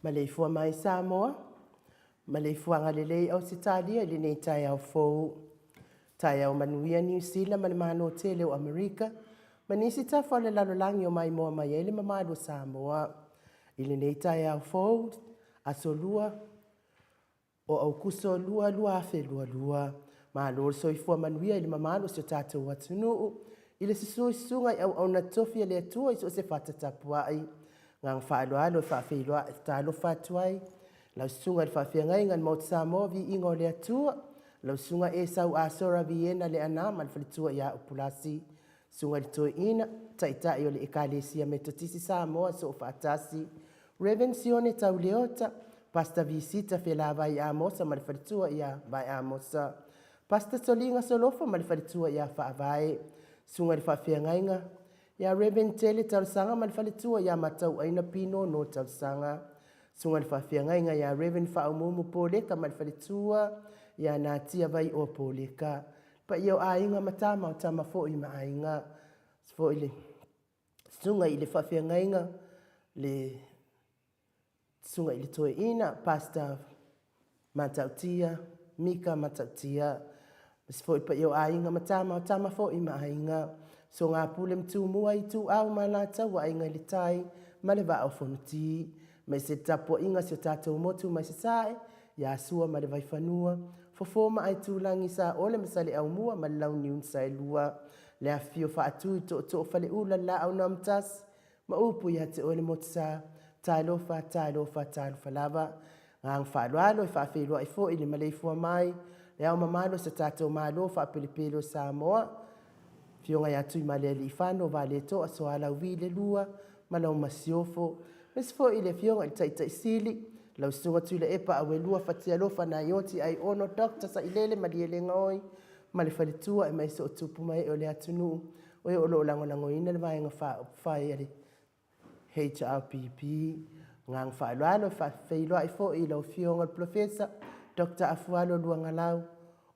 Maleifua mai Samoa, maleifuaga lelei Ausetalia i lenei taeao fou. Taeao manuia Niu Sila ma le Malo tele o Amerika ma nisi tafa o le lalolagi o maimoa mai ai le mamalu o Samoa. I lenei taeao fou, aso Lua o Aukuso 2, 2022, malo le soifua manuia i le mamalu o si o tatou atunuu i le susu i susuga i auauna tofi a le Atua i so o se fata tapuai. Agaga faaaloalo e faafeiloai talofa atu ai lau susuga i le faafeagaiga i le Maota Samoa Viiga o le Atua, lau susuga Esau Asora Viena Leaana ma le faletua ia Upulasi, susuga i le Toeaina, Taitai o le Ekalesia Metotisi Samoa Soofaatasi, Rev. Sione Tauleota, Pastor Visita Felavai Amosa ma le faletua ia Vae Amosa, Pastor Soliga Solofa ma le faletua ia Faavae, susuga i le faafeagaiga ia Rev. Tele Talosaga ma le faletua ia Matauaina Pino No Talosaga, susuga i le faafeagaiga ia Rev. Faaumuumu Poleka ma le faletua ia Natia Vaioa Poleka. Paia o aiga ma tama, o tama foi ma aiga. Foi le susuga i le faafeagaiga, le susuga i le toeaina, Pastor Matautia, Mika Matautia. Aemaise foi le paia o aiga ma tama, o tama foi ma aiga. Soga Pule ma Tumua, Ituau ma Alataua, Aiga i le Tai ma le Vaa o Fonoti. Aemaise le tapuaiga a si o tatou motu mai Sasae, ia Sua ma le Vaifanua, Fofo ma Aitulagi, Saole ma Saleaaumua ma le Launiu na Saelua, le afifio Faatui o Tootoo o Faleula, le Laau na Amotasi ma upu ia te oe le Motusa. Talofa, talofa, talofa lava. Agaga faaaloalo e faafeiloai foi i le maleifua mai Le Ao Mamalu o si o tatou Malo faapelepele o Samoa, Afioga ia Tuimalealiifano Vaaletoa Sualauvi le Lua ma lau Masiofo, aemaise foi le Afioga i le Taitai Sili, lau Susuga Tuilaepa Auelua Fatialofa Naioti Aiono Dr. Sailele Malielegaoi ma le faletua, aemaise o tupu ma ee o le atunuu o e o lo o lagolagoina le Vaega Faaupufai a le HRPP. Agaga faaaloalo e faafeiloai foi i lau Afioga i le Polofesa Dr. Afualo Luagalau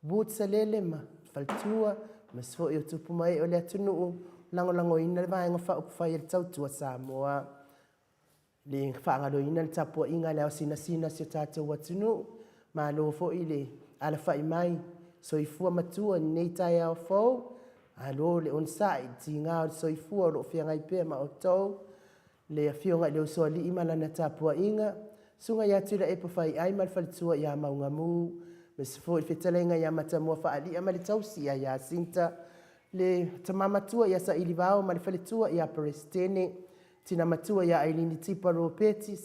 Wood Salele ma faletua, aemaise foi o tupu ma ee o le atunuu lagolagoina le Vaega Faaupufai a le Tautua Samoa. Le faagaloina le tapuaiga a le ao sinasina o si o tatou atunuu, malo foi le alafai mai, soifua matua i lenei taeao fou, malo le onosai i le tiga o le soifua o lo o feagai pea ma outou, le Afioga i le Usoalii ma lana tapuaiga, Susuga ia Tuilaepa Faiai ma le faletua ia Maugamu, aemaise foi le fetalaiga ia Matamua Faalia ma le tausi ia Jacinta, le tama matua ia Sailivao ma le faletua ia Peresetene, tina matua ia Ailini Tipa Ropeti,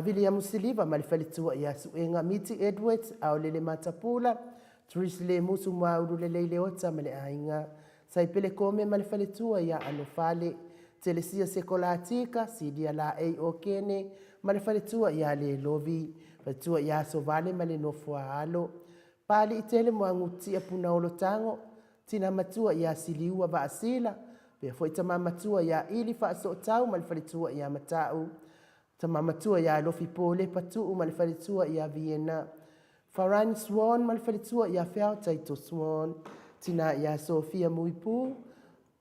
Viliamu Siliva ma le faletua ia Suega Miti Edwards, Aolele Matapula, Therese Lemusu Muaulu Lelei Leota ma le aiga, Saipele Kome ma le faletua ia Anofale, Telesia Sekolatika, Silia Laei Okene ma le faletua ia Lelovi, faletua ia Asovale ma le Nofoaalo, Papaliitele Muagututia Punaolo Tago, Tina matua ia Siliua Vaasila, pea foi tama matua ia Ili Faasootau ma le faletua ia Matau, tama matua ia Alofi Polepa Tuu ma le faletua ia Viena, Farani Swan ma le faletua ia Feao Taito Swan, tina ia Sofia Muipu,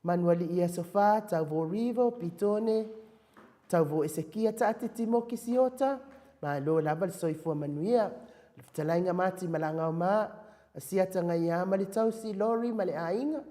Manualii Asofa, Tauvo Rivo, Pitone, Tauvo Esekia Taatiti Moki Siota, malo lava le soifua manuia. Le fetalaiga Mati Malagaoma, Asiata Gaiā ma le tausi Lori ma le aiga,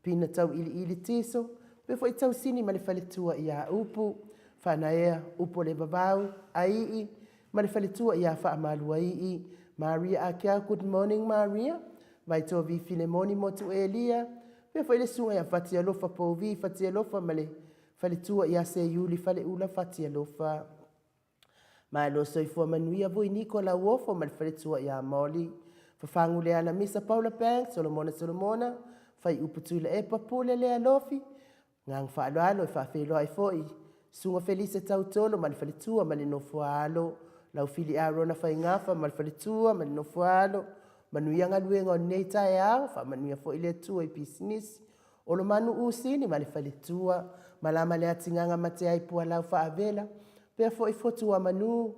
Pina Tauiliili Tiso, pea foi Tausini ma le faletua ia Upu, Fanaea, Upu o le Vavau, Aii, ma le faletua ia Faamaluaii, Maria Akiau, good morning Maria, Vaitovi Filemoni Motu Elia, pea foi le susuga ia Fatialofa Pouvi Fatialofa ma le faletua ia Seiuli Faleula Fatialofa. Malo soifua manuia Vui Niko Lauofo ma le faletua ia Molly. Fafagu Leala Misa Paula Banks, Solomona Solomona, Faiupu Tuilaepa Pule Lea Lofi, Agaga faaaloalo e faafeiloai foi Susuga Felise Tautolo ma le faletua ma le nofoaalo, Laufili Arona Faigafa ma le faletua ma le nofoaalo, Manuia galuega o lenei taeao, faamanuia foi le Atua i pisinisi Olomanu Usini ma le faletua, Malama le atigaga mateai pualau faavela, pea foi Fotuamanu,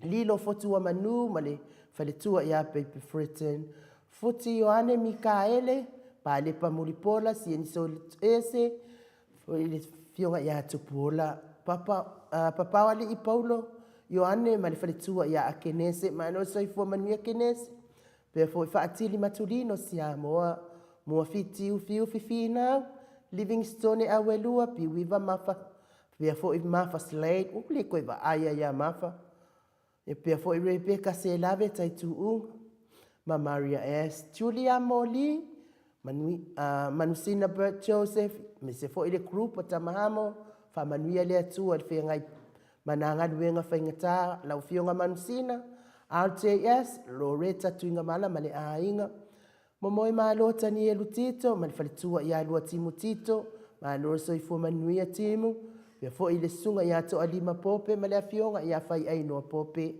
Lilo Fotuamanu ma le faletua ia Baby Fritton, Futi Ioane Mikaele, Palepa Mulipola, Sieniso Ese, foi le afioga ia Tupuola, Papa, Papaoalii Paulo Ioane ma le faletua ia Akenese, malo le soifua manuia Kenese, Pea foi Faatili Matulino Siamoa, Muafiti Ufiufi Finau, Livingstone Auelua, Piuiva Mafa, pea foi Mafa Slade, ua le koe vaaia ia Mafa, e pea foi Rebecca Selave Taituuga, ma Maria S. Julia Moli, Manusina Bert Joseph, aemaise foi le group o Tamahamo, faamanuia le Atua i le feagai ma nā galuega faigata, lau Afioga Manusina, RJS, Loretta Tuigamala ma le aiga, Momoe Malo Tanielu Tito ma le faletua ia Lua Timu Tito, malo le soifua manuia Timu, faapea foi le susuga ia Toalima Pope ma le afioga ia Faiainoa Pope,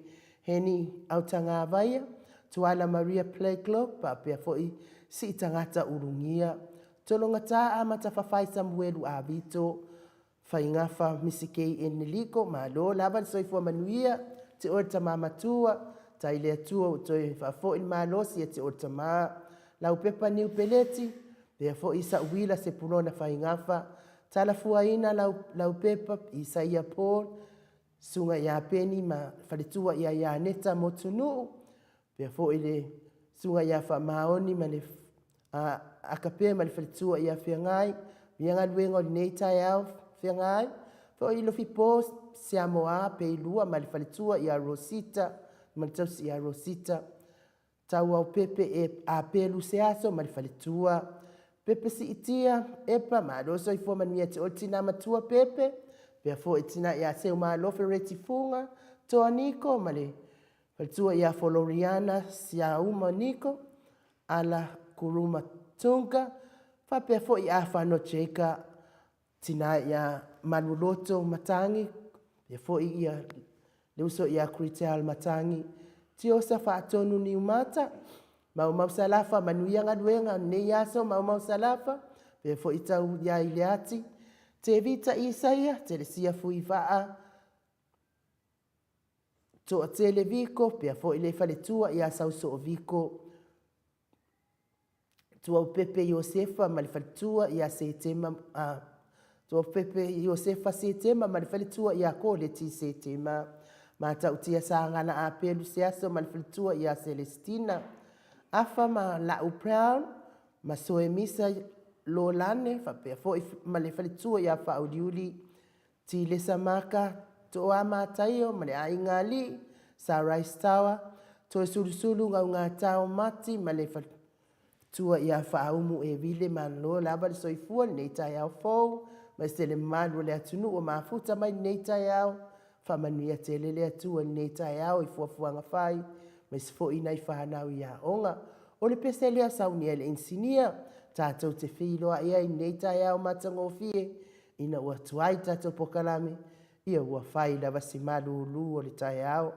Heni Autagavaia, Tuala Maria Pleglo, faapea foi Siitagata Ulugia, Tologata Amata Fafai Samuelu Avito, Faigafa Misi KN Liko, malo lava le soifua manuia, te oe le tama matua, Tai le Atua ua toe faafoi le malosi ia te oe le tama. Laupepa Niu Peleti, pea foi i Sauila Sepulona Faigafa, Talafuaina lau, Laupepa Isaia Paul, Susuga ia Peni ma faletua ia Ianeta Motunuu, pea foi le Susuga ia Faamaoni ma le a, Akape ma le faletua ia Feagai, ia galuega o lenei taeao Feagai, foi Lofipo Siamoa Peilua ma le faletua ia Rosita ma le tausi ia Rosita, Tauaopepe e Apelu Seaso ma le faletua, Pepe Siitia, Epa, malo soifua manuia te oe tina matua Pepe, pea foi tina ia Seumalofe Reti Fuga, Toa Niko ma le faletua ia Foloriana Siauma Niko, Ala Kuruma Tunga, faapea foi Afano Jaka, tina ia Maluloto Matangi, pea foi ia le uso ia Kritel Matangi, Tiosa Faatonu Niumata, Maumau Salafa, manuia galuega o lenei aso Maumau Salafa, pea foi tau ia Ileati, Tevita Isaia, Telesia Fuivaa, Toatele Viko, pea foi le faletua ia Sausoo Viko, Tuaupepe Iosefa ma le faletua ia Setema, a, Tuaupepe Iosefa Setema ma le faletua ia Koleti Setema, Matautia Sagala Apelu Seaso ma le faletua ia Celestina, Afa ma Lau Brown, ma Soemisa Lolane, faapea foi ma le faletua ia Faauliuli Tilesa Maka, Toa Mataio ma le Aiga Alii, Sunrise Tower, Toesulusulu Gaugatao Mati ma le faletua ia Faaumu Evile. Malo lava le soifua lenei taeao fou, ma se le mamalu o le atunuu ua mafuta mai lenei taeao. Faamanuia tele le Atua i lenei taeao i fuafuaga fai, ma isi foi nai fanau i aoga. O le pese lea saunia e le inisinia, tatou te feiloai ai i lenei taeao matagofie, ina ua tuai tatou pokalame, ia ua fai lava si malulu o le taeao.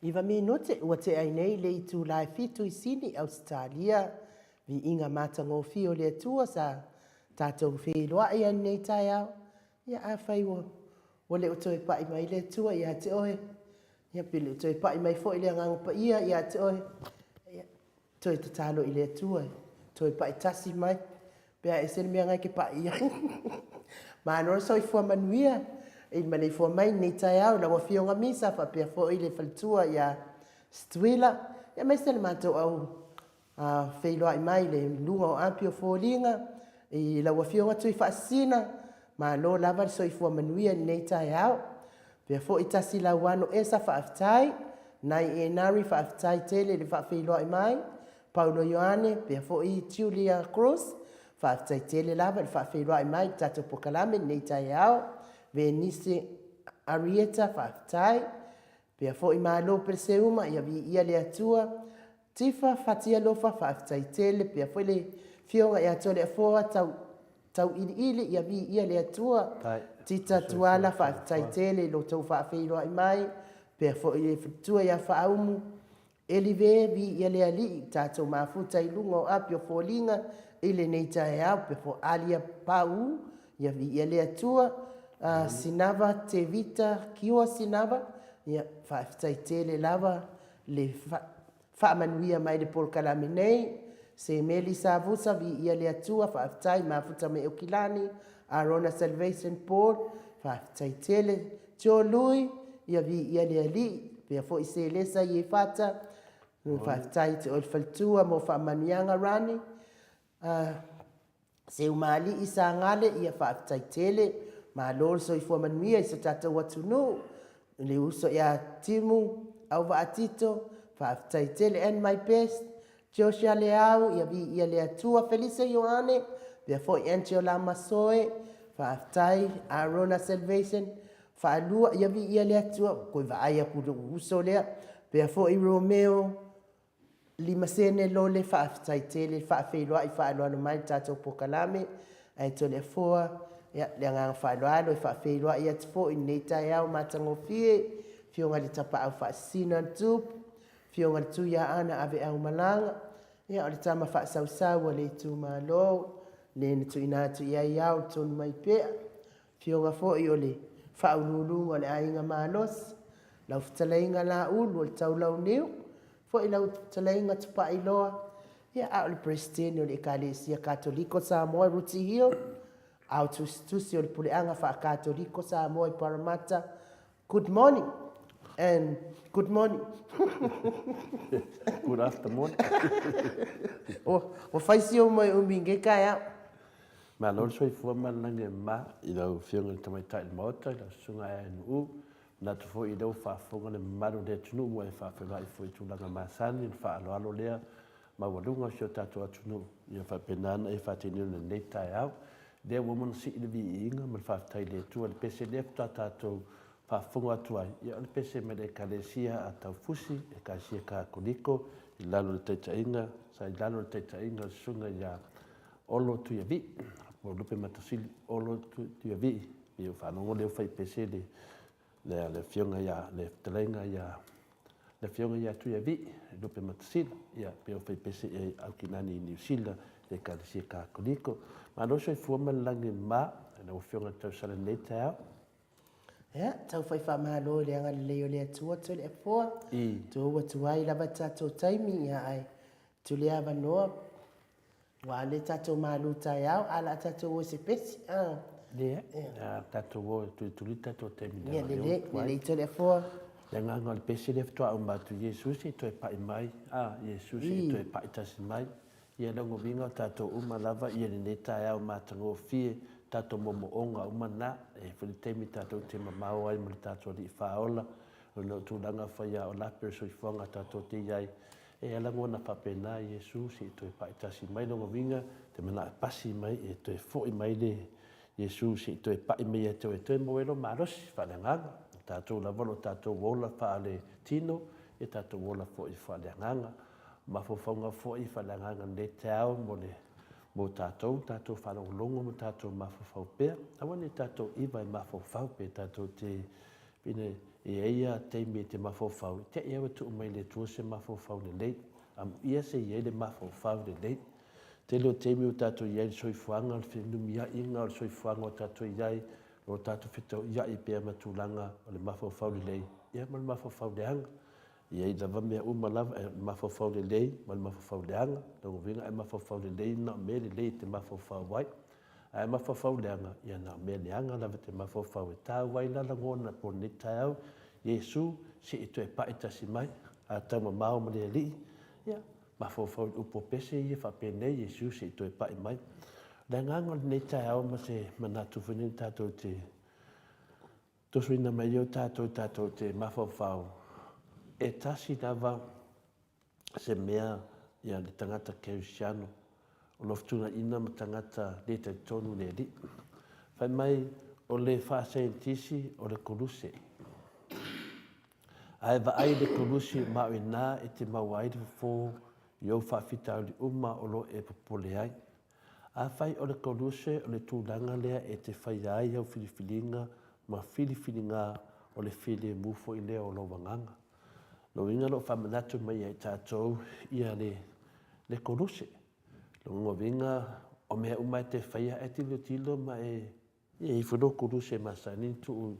Iva minute ua tea ai nei le itula e fitu i Sini, Ausetalia. Viiga matagofie o le Atua sa tatou feiloai ai lenei taeao. Ia afai ua ua le o toe pai mai le Atua ia te oe, ia pe le o toe pai mai foi le Agaga Paia ia te oe, ia toe tatalo i le Atua e toe pai tasi mai, pe a ese le mea na e te pai i ai. Malo le soifua manuia i le maleifua mai i lenei taeao i lau Afioga Misa faapea foi le faletua ia Situila, aemaise le matou au feiloai mai le luga o api o foliga i lau Afioga Tuifaasisina, malo lava le soifua manuia i lenei taeao. Faapea foi Tasi Lauano Esa faafetai, Nai Enari faafetai tele i le faafeiloai mai, Paulo Ioane faapea foi Julia Cruz, faafetai tele lava i le faafeiloai mai i le tatou polokalame i lenei taeao. Venise Arieta faafetai, faapea foi Malo Peleseuma ia viia le Atua. Tifa Fatialofa faafetai tele pea foi le afioga ia Toleafoa tau Tauiliili ia viia le Atua. Tita Tuala faafetai tele i lo tou faafeiloai mai pea foi le faletua ia Faaumu Elive viia le Alii tatou mafuta i luga o api o foliga i lenei taeao pea foi Alia Pau ia viia le Atua Sinava Tevita Kiua Sinava ia faafetai tele lava le faamanuia mai le polokalame nei. Semeli Savusa, viia le Atua, faafetai, mafuta mai Aukilani, Arona Salvation Board, faafetai tele. Joe Lui, ia viia le Alii, pea foi Selesa Iefata, faafetai te oe le faletua mo faamanuiaga Rani, Seumaali'i Sagale, ia faafetai tele, malo le soifua manuia i so tatou atunuu, le uso ia Timu Auvaa Tito, faafetai tele and my best, Joshua Leau, ia viia le Atua, Felise Ioane, faapea foi Angela Masoe, faafetai, Arona Salvation, Faalua, ia viia le Atua, ua toe vaai atu i lou uso lea, faapea foi Romeo Limasene Lole faafetai tele le faafeiloai faaaloalo mai le tatou polokalame ae Toleafoa ia le agaga faaaloalo e faafeiloai atu foi i lenei taeao matagofie Afioga i le Tapaau Faasisina le Tupu Afioga i le Tuiaana Aveau Malaga ia o le tama faasausau a le itumalo le na tuuina atu i ai ao le tonu mai pea Afioga foi o le Faauluuluga o le Aiga Malosi, lau fetalaiga Laulu o le Taulauniu, foi lau fetalaiga Tupailoa, ia a o le Peresetene o le Ekalesia Katoliko Samoa i Ruti Hill, ao tusitusi o le Puleaga Faa-Katoliko Samoa i Parramatta, Good morning and good morning. Good afternoon. Ua fai si ou moe umi i lenei taeao. Malo le soifua ma le lagi e mama i lau Afioga i le Tamaitai o le Maota, i lau Susuga ANU. Manatu foi o lea ua faafofoga le mamalu o le atunuu ua e faafeiloai foi i tulaga masani, le faaaloalo lea maualuga o si o tatou atunuu, ia faapena ona e faatinoina i lenei taeao. Lea ua uma ona sii le viiga ma le faafetai i le Atua i le pese lea faatoa tatou faafofoga atu ai, ia o le pese mai le Ekalesia a Taufusi, Ekalesia Katoliko, i lalo o le taitaiga, sa i lalo o le taitaiga o le Susuga ia Olo Tuiavii, po o Lupematasili Olo Tuiavii, pei ua faalogo lea ua fai pese le le Afioga ia, le fetalaiga ia, le Afioga ia Tuiavii Lupematasila, ia pei ua fai pese i ai Aukilani i Niu Sila, le Ekalesia Katoliko. Malo le soifua ma le lagi e mama i lau Afioga i le tausala i lenei taeao. Ia, tau fai faamalo i le agalelei o le Atua Toleafoa. Tou atu ai lava tatou taimi, ia ae tule avanoa Ua le tatou malu taeao, ae o le a tatou o i se pesi. Leai, a tatou o e tulituli le tatou taimi i le agalelei. Lelei, lelei Toleafoa. Le agaga o le pese lea faatoa uma atu, Iesu se i toe pai mai, a, Iesu se i toe pai tasi mai. Ia lona uiga o tatou uma lava ia lenei taeao matagofie, tatou moomooga uma na, e i ai foi le taimi tatou te mamao ai ma le tatou Alii Faaola, ona o tulaga faiaola pe o le soifuaga tatou te i ai, E lagona faapena Iesu se i toe pai tasi mai lona uiga, te manao e pasi mai e toe foi mai le Iesu se i toe pai mai ia te oe e toe maua ai lou malosi faaleagaga. O tatou lava o lo o tatou ola faaletino, ia tatou ola foi faaleagaga. O mafaufauga foi faaleagaga i lenei taeao mo le mo tatou, tatou faalogologo ma tatou mafaufau pea. Aua ne i tatou iva e mafaufau pe tatou te. Pei e i ai a taimi e te mafaufau, e te i au e tuu mai le Atua se mafaufau lelei. Amuia se i ai le mafaufau lelei. Tele o taimi ua tatou i ai i le soifuaga, o le fenumiaiga o le soifuaga ua tatou i ai, o lo o tatou fetauiai pea ma tulaga o le mafaufau lelei, ia ma le mafaufau leaga. E i ai lava mea uma lava, e mafaufau lelei ma le mafaufau leaga. O lona uiga a e mafaufau lelei, na o mea lelei e te mafaufau ai. Ae a mafaufau leaga, ia na o mea leaga lava e te mafaufau ai. E taua ai la lagona mo lenei taeao, Iesu, se i toe pai tasi mai, a taumamao ma le Alii, ia, mafaufau i upu o pese ia faapenei, Iesu se i toe pai mai. O le agaga o lenei taeao ma se manatu foi lenei tatou te tosoina mai ai o tatou tatou te mafaufau, e tasi lava se mea ia le tagata kerisiano o lo o fetuunaiina ma tagata le talitonu i le Alii. Fai mai o le faasaienitisi o le koluse. Ae vaai i le koluse ma o i ina e te maua ai le fofo i ou faafitauli uma o lo o e popole ai. Afai o le koluse o le tulaga lea e te faia ai au filifiliga ma filifiliga o le filemu foi lea o lou agaga. Lona uiga o lo o faamanatu mai ia i tatou ia le le koluse. Lona uiga o mea uma e te faia e tilotilo ma e e i ai foi lou koluse e masani ona tuu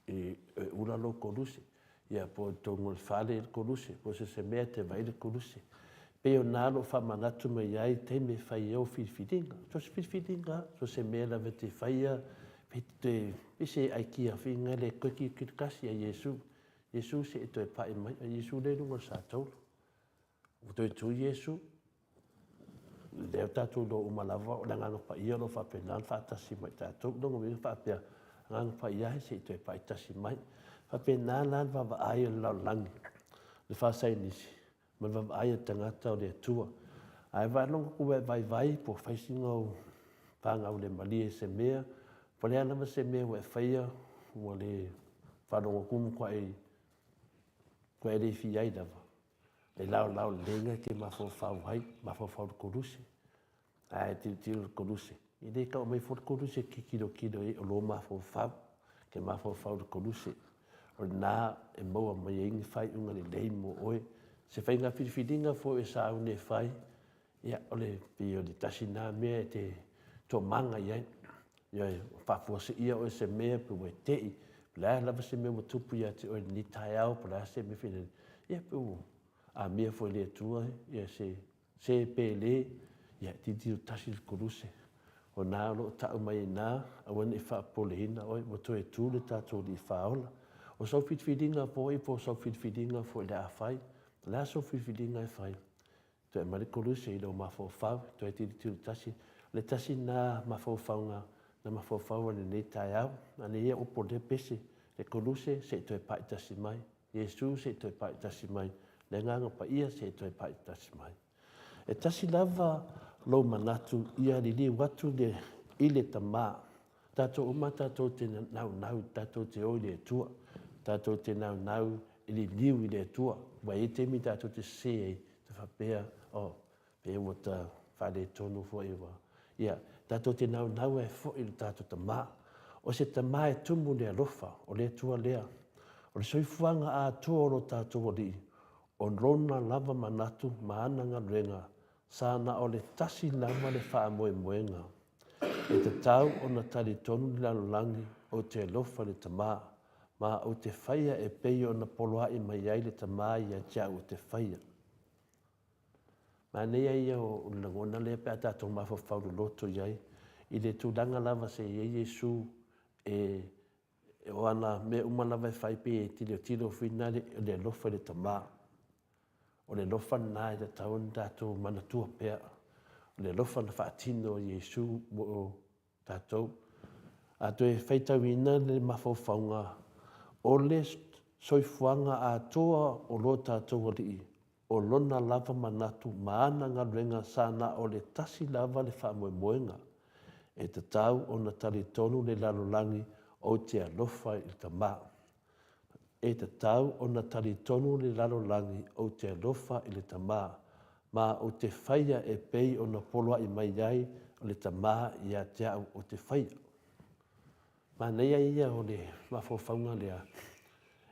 e ula lou koluse, ia po o totonu o le fale le koluse, po o se isi mea e te vaai le koluse. E pei o lena o lo o faamanatu mai ai taimi e fai ai au filifiliga. So o se filifiliga lava, so o se mea lava e te faia, pe te, pei se aikia foi lea e toe tilotilo tasi ia Iesu, Iesu se i toe pai mai, a Iesu lea e i luga o le satauro. Ua toe tu Iesu, lea ua tatou iloa uma lava o le Agaga Paia o lo o faapena ona faatasi ma i tatou. O lona uiga e faapea, Agaga Paia e, se i toe pai tasi mai. E faapena la le vaavaai a le lalolagi, le faasaienisi ma le vaavaai a le tagata o le Atua. Ae faalogo atu ua e vaivai po ua fai sina ou pagaulemalie i se mea, po o le a lava se mea ua e faia ua le faalogo atu ua matuai le fia ai lava, le laolao lelei lena e te mafaufau ai, mafaufau i le koluse. Ae a e tilotilo i le koluse, e le tau aumaia fua le koluse e te tilotilo i ai o lou mafaufau. E te mafaufau i le koluse, o lena e maua mai ai ni faaiuga lelei mo oe. Se faiga filifiliga foi e sauni e fai, ia, o le, pei o le tasi lena mea e te toamaga i ai. Ioe, faafuaseia oe i se mea pe ua e tei, po o le a lava se mea ua tupu ia te oe i lenei taeao po o le a se mea foi lele, ia pe ua amia foi e le Atua ia se se pe le, ia e tilotilo tasi i le koluse. O lena o lo o tau mai ai i ina, aua ne i faapopoleina oe, ua toe tu le tatou Alii Faaola. O sau filifiliga foi po o sau filifiliga foi o le a fai, o le a sau filifiliga e fai, Toe aumai le koluse i lou mafaufau, toe tilotilo tasi. O le tasi lena mafaufauga na mafaufau ai i lenei taeao. Manaia ia upu o lea pese, le koluse se i toe pai tasi mai, Iesu se i toe pai tasi mai, le Agaga Paia se i toe pai tasi mai. E tasi lava lou manatu ia liliu atu le, i le Tama. Tatou uma tatou te naunau tatou te o i le Atua, tatou te naunau e liliu i le Atua. Ua i ai taimi tatou te sese ai, te faapea, oh, pe ua ta faaletonu foi ua. Ia, tatou te naunau e foi i le tatou Tama. O se Tama e tumu le alofa, o le Atua lea. O le soifuaga atoa o lo tatou Alii, o Lona lava manatu ma ana galuega, sa na o le tasi lava le faamoemoega. E tatau ona talitonu le lalolagi ou te alofa i le Tama, ma ou te faia e pei ona poloai mai ai le Tama ia te au ou te faia. Manaia ia o le lagona lea pe a tatou mafaufau loloto i ai i le tulaga lava se i ai Iesu e o ana mea uma lava e fai pei e tilotilo foi na le alofa i le Tama. O le alofa lena e tatau ona tatou manatua pea. O le alofa na faatino e Iesu mo tatou. A toe faitauina le mafaufauga o le soifuaga atoa o lo tatou Alii, o lona lava manatu ma ana galuega sa na o le tasi lava le faamoemoega, e tatau ona talitonu le lalolagi ou te alofa i le Tama. E tatau ona talitonu le lalolagi ou te alofa i le Tama, ma ou te faia e pei ona poloai mai ai le Tama ia te au ou te faia. Manaia ia o le mafaufauga lea,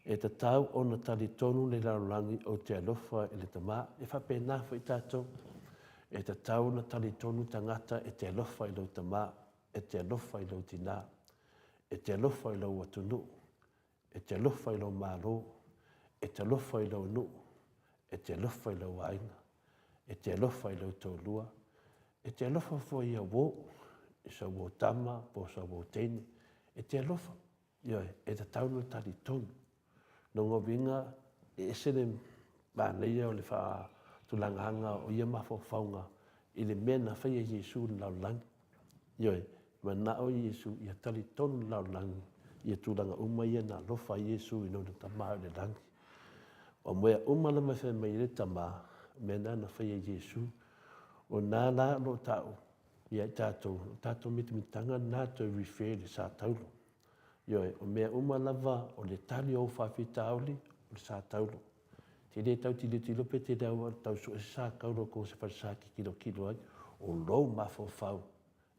e tatau ona talitonu le lalolagi ou te alofa i le Tama. E faapena foi tatou, e tatau ona talitonu tagata e te alofa i lou tama, e te alofa i lou tina, e te alofa i lou atunuu, e te alofa i lou Malo, e te alofa i lou nuu, e te alofa i lou aiga, e te alofa i lou toalua, e te alofa foi ia uo, i sau uo tama po o sau uo teine, e te alofa. Ioe, e tatau ona talitonu. Lona uiga, e ese le manaia o le faatulagaga o ia mafaufauga i le mea na faia e Iesu i le lalolagi. Ioe, manao Iesu ia talitonu le lalolagi ia tulaga uma ia na alofa ai Iesu i Lona Tama i le lagi. O mea uma lava e fai mai ai le Tama, o mea na na faia e Iesu. O na la o lo o tau ia i tatou, o tatou mitamitaga na toe refer i le sa taulo. Ioe, o mea uma lava o le tali o ou faafitauli, o le sa taulo. E te le tau tilotilo pe te le tau sue se sa taulo i se falesa e te tilotilo ai, o lou mafaufau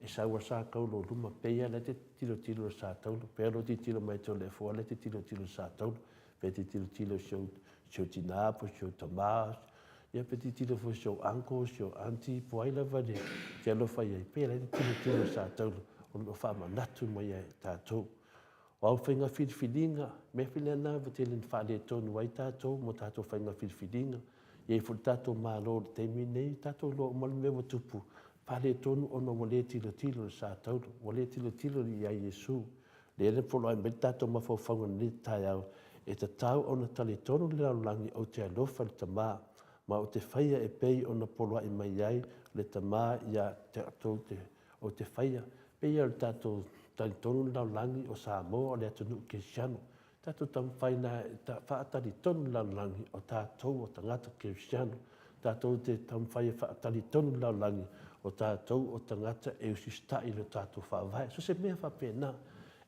e sau a sa taulo i luma, pei lava o la e te tilotilo i le sa taulo, pei lava o lou tilotilo mai ia Toleafoa la e te tilotilo i le sa taulo, pe te tilotilo i si ou tina po o si ou tama, ia pe tilotilo foi i si ou uncle, si ou aunty, po o ai lava e te alofa i ai, pei o la e te tilotilo i le sa taulo o lo o faamanatu mai ia i tatou. O au faiga filifiliga, mea foi lena ua tele ina faaletonu ai tatou ma tatou faiga filifiliga. E i ai foi le tatou Malo i le taimi lenei, tatou iloa uma le mea ua tupu, faaletonu ona ua le tilotilo i le sa taulo, ua le tilotilo ia Iesu. Lea na poloai mai le tatou mafaufauga i lenei taeao, e tatau ona talitonu le lalolagi ou te alofa i le Tama, ma ou te faia e pei ona poloai mai ai le Tama ia te au ou te faia. Pei o le tatou talitonu le lalolagi o Samoa o le atunuu kerisiano. Tatou taumafai la e faatalitonu le lalolagi o tatou o tagata kerisiano. Tatou te taumafai e faatalitonu le lalolagi o tatou o tagata e usita'i i lo tatou Faavae. So se mea faapena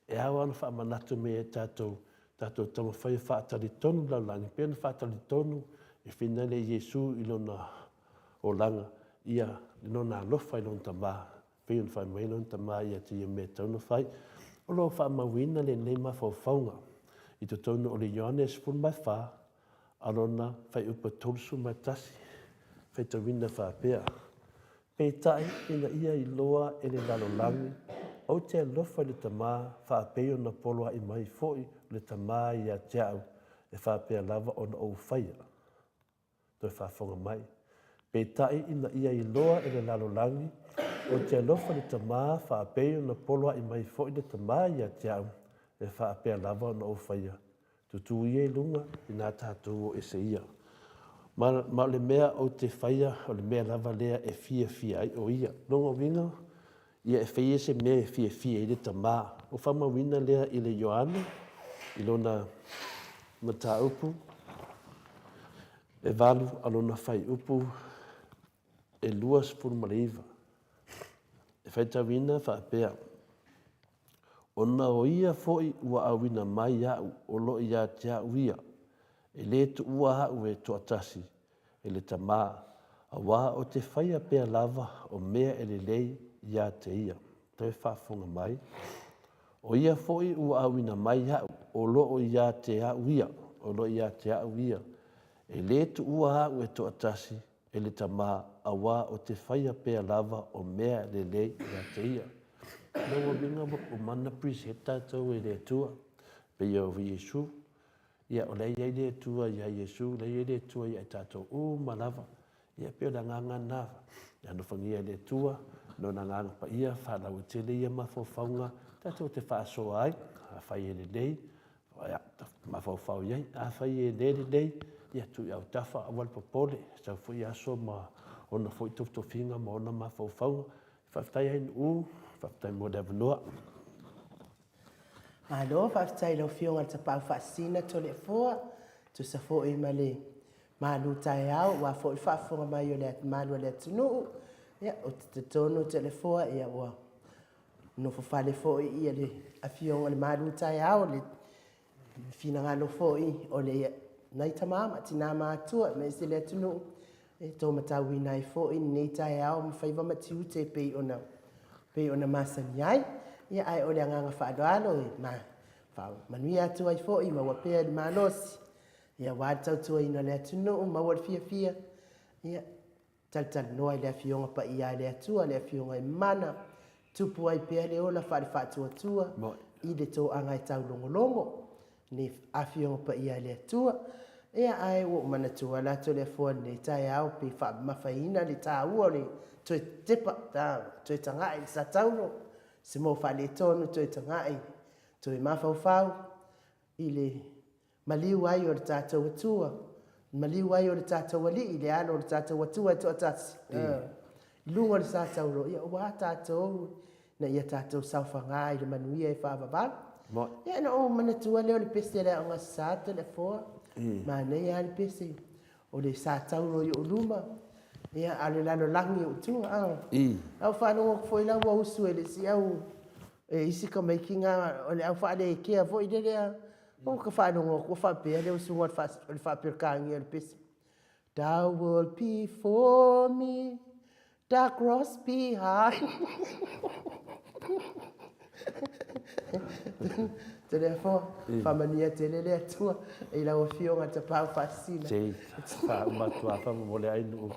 e ao lava ona faamanatu mai e tatou, tatou taumafai e faatalitonu le lalolagi pei ona faatalitonu e finagalo Iesu i lona olaga, ia lona alofa i lona Tama, pei ona fai mai lona Tama ia te ia mea e tatau ona fai. O lo o faamauina lenei mafaufauga i totonu o le Ioane 14, a lona fuaiupu e 31, faitauina faapea, Peitai, ina ia iloa e le lalolagi, ou te alofa i le Tama, faapei ona poloai mai foi le Tama ia te au, e faapea lava ona ou faia. Toe faafofoga mai. Peitai ina ia iloa e le lalolagi, ou te alofa i le Tama, faapei ona poloai mai foi le Tama ia te au, e faapea lava ona ou faia. Tutū ia i luga, inā tātou o ese ia. Ma, ma o le mea ou te faia, o le mea lava lea e fiafia ai o ia. Lona uiga, ia e faia se mea e fiafia ai le Tama. O faamauina lea i le Ioane, i lona mataupu e valu a lona fuaiupu e 29. E faitauina faapea, Ona o ia foi ua auina mai au o lo o ia te au ia, e le tuua au e toatasi e le Tama, auā o te faia pea lava o mea e lelei ia te ia. Toe faafofoga mai, O ia foi ua auina mai au o lo o ia te au ia, o lo o ia te au ia, e le tuua au e toatasi e le Tama, auā o te faia pea lava o mea lelei ia te ia. Lona uiga ua uma ona present tatou e le Atua, pei o Iesu. Ia, o la e i ai le Atua ia Iesu, o la e i ai le Atua ia i tatou uma lava. Ia, pei o le agaga lena, ia alofagia e le Atua Lona Agaga Paia, faalauaitele ia mafaufauga tatou te faasoa ai, afai e lelei, ia, mafaufau i ai. Afai e le lelei, ia tuu i autafa, aua le popole, sau foi aso ma ona foi tofitofiga ma ona mafaufauga. Faafetai Ainuu, faafetai mo le avanoa. Malo, faafetai i lau Afioga i le Tapaau Faasisina Toleafoa, tusa foi ma le malu taeao aua foi le faafofoga mai o le malu a le atunuu. Ia, ou te talitonu Toleafoa, ia ua nofo fale foi ia le Afioga i le malu taeao, le finagalo foi o le nai tama ma tina matutua aemaise le atunuu e to matauina ai foi lenei taeao ma faiva ma tiute e pei ona pei ona masani ai. Ia, ae o le agaga faaaloalo e ma faamanuia atu ai foi, maua pea le malosi, ia, aua le tautuaina o le atunuu, maua le fiafia, ia, Talatalanoa i le Afioga Paia a le Atua, le Afioga e mana, tupu ai pea le ola faale-faatuatua i le toaga e taulogologo, le Afioga Paia a le Atua. Ia, ae ua ou manatua la Toleafoa i lenei taeao pe faamamafaina le taua o le toe tepa, toe taga'i i le Sataulo, se moa faaletonu toe taga'i, toe mafaufau i le maliu ai o le tatou Atua, maliu ai o le tatou Alii, le Alo o le tatou Atua e toatasi, i luga o le sa tauro, ia ua a tatou ina ia tatou saofaga i le manuia e faavavau. Ia ona ou manatua lea o le pese a le Aoga Sa Toleafoa, manaia lava le pese, o le sa tauro i ou luma, ia, a o le lalolagi i ou tua. A ou faalogo atu foi la ua usu e le isi au, e isi tamaiti na, o le au faalekea foi lele a, Ua ta faalogo atu ua faapea le usuga o le faa-Peretania o le pese, Thou world before me, the cross behind Toleafoa, faamanuia tele le Atua i lau Afioga Tapaau Faasisina. Se i faauma atu lava faamolemole Ainuu.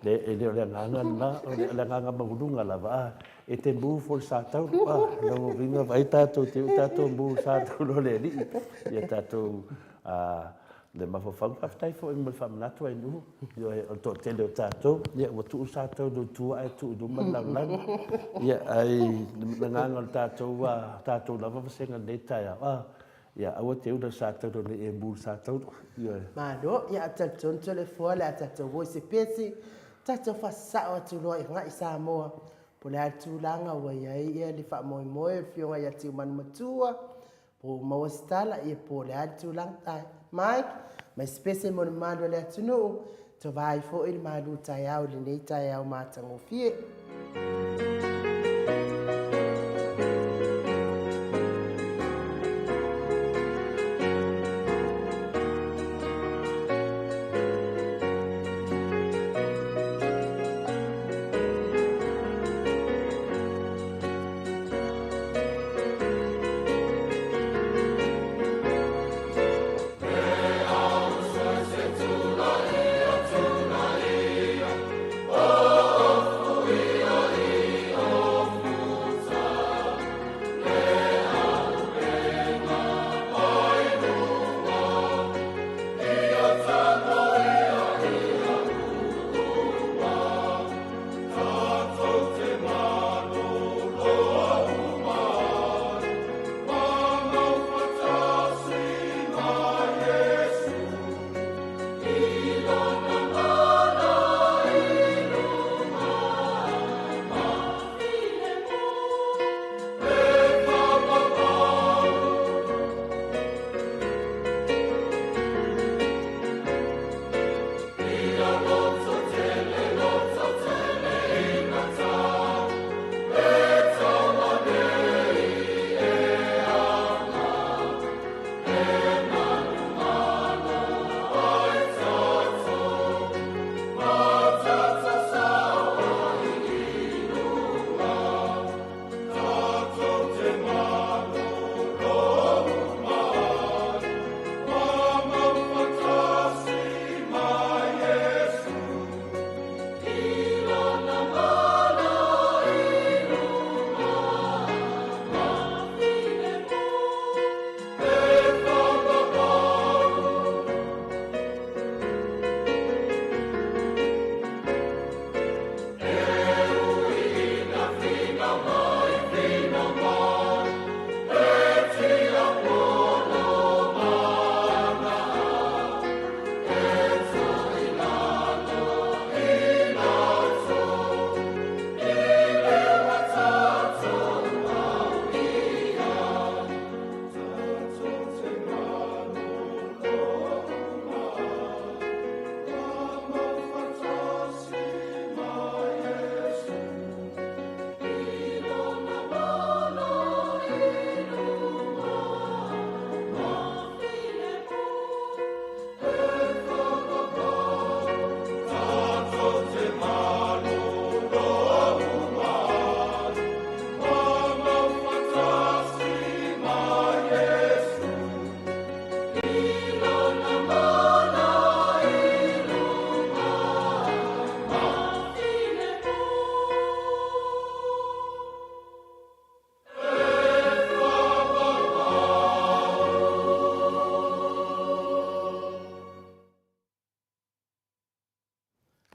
E le o le agaga lena, o le agaga maualuga lava. E te move for sa tauro a lau uiga vaai tatou te tatou move sa tauro le alii ia tatou a le mafaufau faafetai foi mo le faamanatu ai nuu ioe o le toatele o tatou ia ua tuu sa tauro i tua ae tuu i luma le lalolagi ia ai le agaga o le tatou a tatou lava vasega lenei taeao a ia aua te ula sa tauro nei e move sa tauro ioe. Malo, ia talitonu Toleafoa le a tatou o i se pese, tatou faasasao atu loa i agai Samoa Po o le a le tulaga ua i ai le faamoemoe o le Afioga ia Tiumanumatua, po ua maua se tala, ia po o le a le tulaga. Ae, Mike, mai se pese mo le mamalu o le atunuu, tova ai foi le malu taeao i lenei taeao matagofie.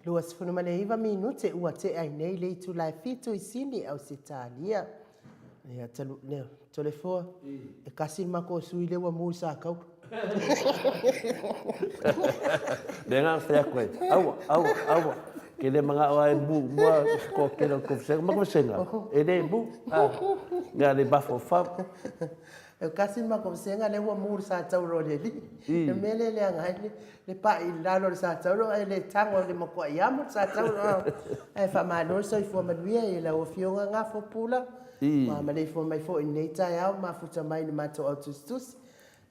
29 minute ua tea ai nei le itula e fitu i Sini, Ausetalia. Ia, talu, ne, Toleafoa, e kasi le matou sui lea ua mu i Sakaula. Lea na fai atu ai, aua, aua, aua, ke le manao lava e mu mua se toatele o le tou vasega. Matou vasega, e le mu, a, mea le mafaufau. E kasi le matou vasega lea ua mu i le satauro o le alii. Le mea lea e leaga ai le pai i lalo o le satauro ae le tago i le matuai amo le satauro. Ae faamalo le soifua manuia i lau Afioga Gafo Pula. Ua maleifua mai foi i lenei taeao mafuta mai i le matou autusitusi.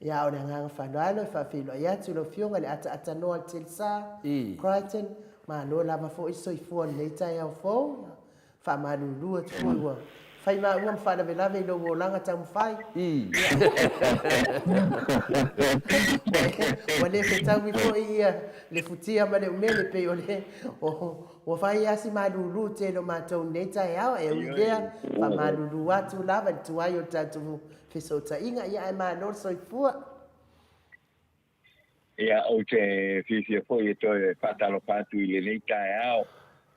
Ia, a o le agaga faaaloalo e faafeiloai atu i lau Afioga i le ataatatanoa o le Telesa, Crichton, malo lava foi le soifua i lenei taeao fou. Faamalulu atu foi ua fai maua ma faalavelave i lou olaga taumafai. Ua le fetaui foi ia le futia ma le umele pei o le ua fai lava si malulu tele o matou i lenei taeao. E ui lea, faamalulu atu lava i le tuai o le tatou fesootaiga, ia ae malo le soifua. Ia, ou te fiafia foi e toe faatalofa atu i lenei taeao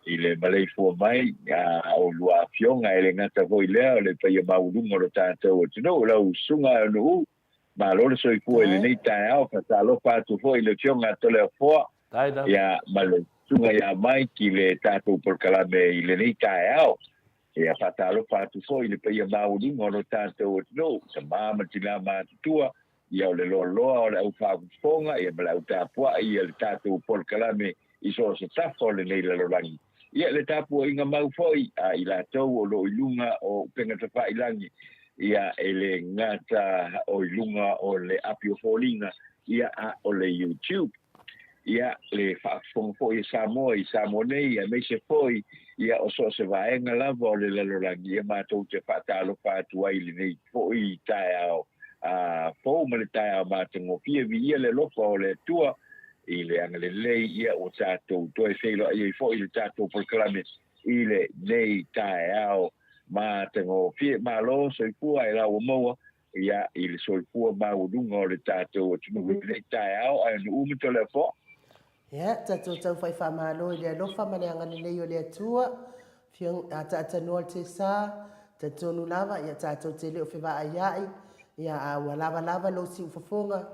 i le maleifua mai a oulua afioga, e le gata foi lea o le paia maualuga o lo tatou atunuu, lau susuga e Nuu, malo le soifua i lenei taeao. Faatalofa atu foi i le afioga a Toleafoa, ia, ma le susuga ia Mike i le tatou polokalame i lenei taeao. Ia, faatalofa atu foi i le paia maualuga o lo tatou atunuu, tama ma tina matutua, ia o le loaloa o le au faafofoga ia ma le au tapuai ia le tatou polokalame i so o se tafa o lenei lalolagi. Ia le tapuaiga mau foi a i latou o lo o i luga o upega tafailagi, ia e le gata o i luga o le api o foliga, ia a o le YouTube. Ia le faafofoga foi a Samoa i Samoa nei, aemaise foi ia o so o se vaega lava o le lalolagi, ia matou te faatalofa atu ai i lenei foi taeao a fou ma le taeao matagofie. Viia le alofa o le Atua i le agalelei, ia ua tatou toe feiloai ai foi i le tatou polokalame i lenei taeao matagofie. Malo soifua e lau maua ia i le soifua maualuga o le tatou atunuu i lenei taeao, ae nuu ma Toleafoa. Ia, tatou tau fai faamalo i le alofa ma le agalelei o le Atua, Afioga Ataatanua le Tesa, talitonu lava, ia tatou te le o fevaaiai, ia a ua lava lava lou siufofoga,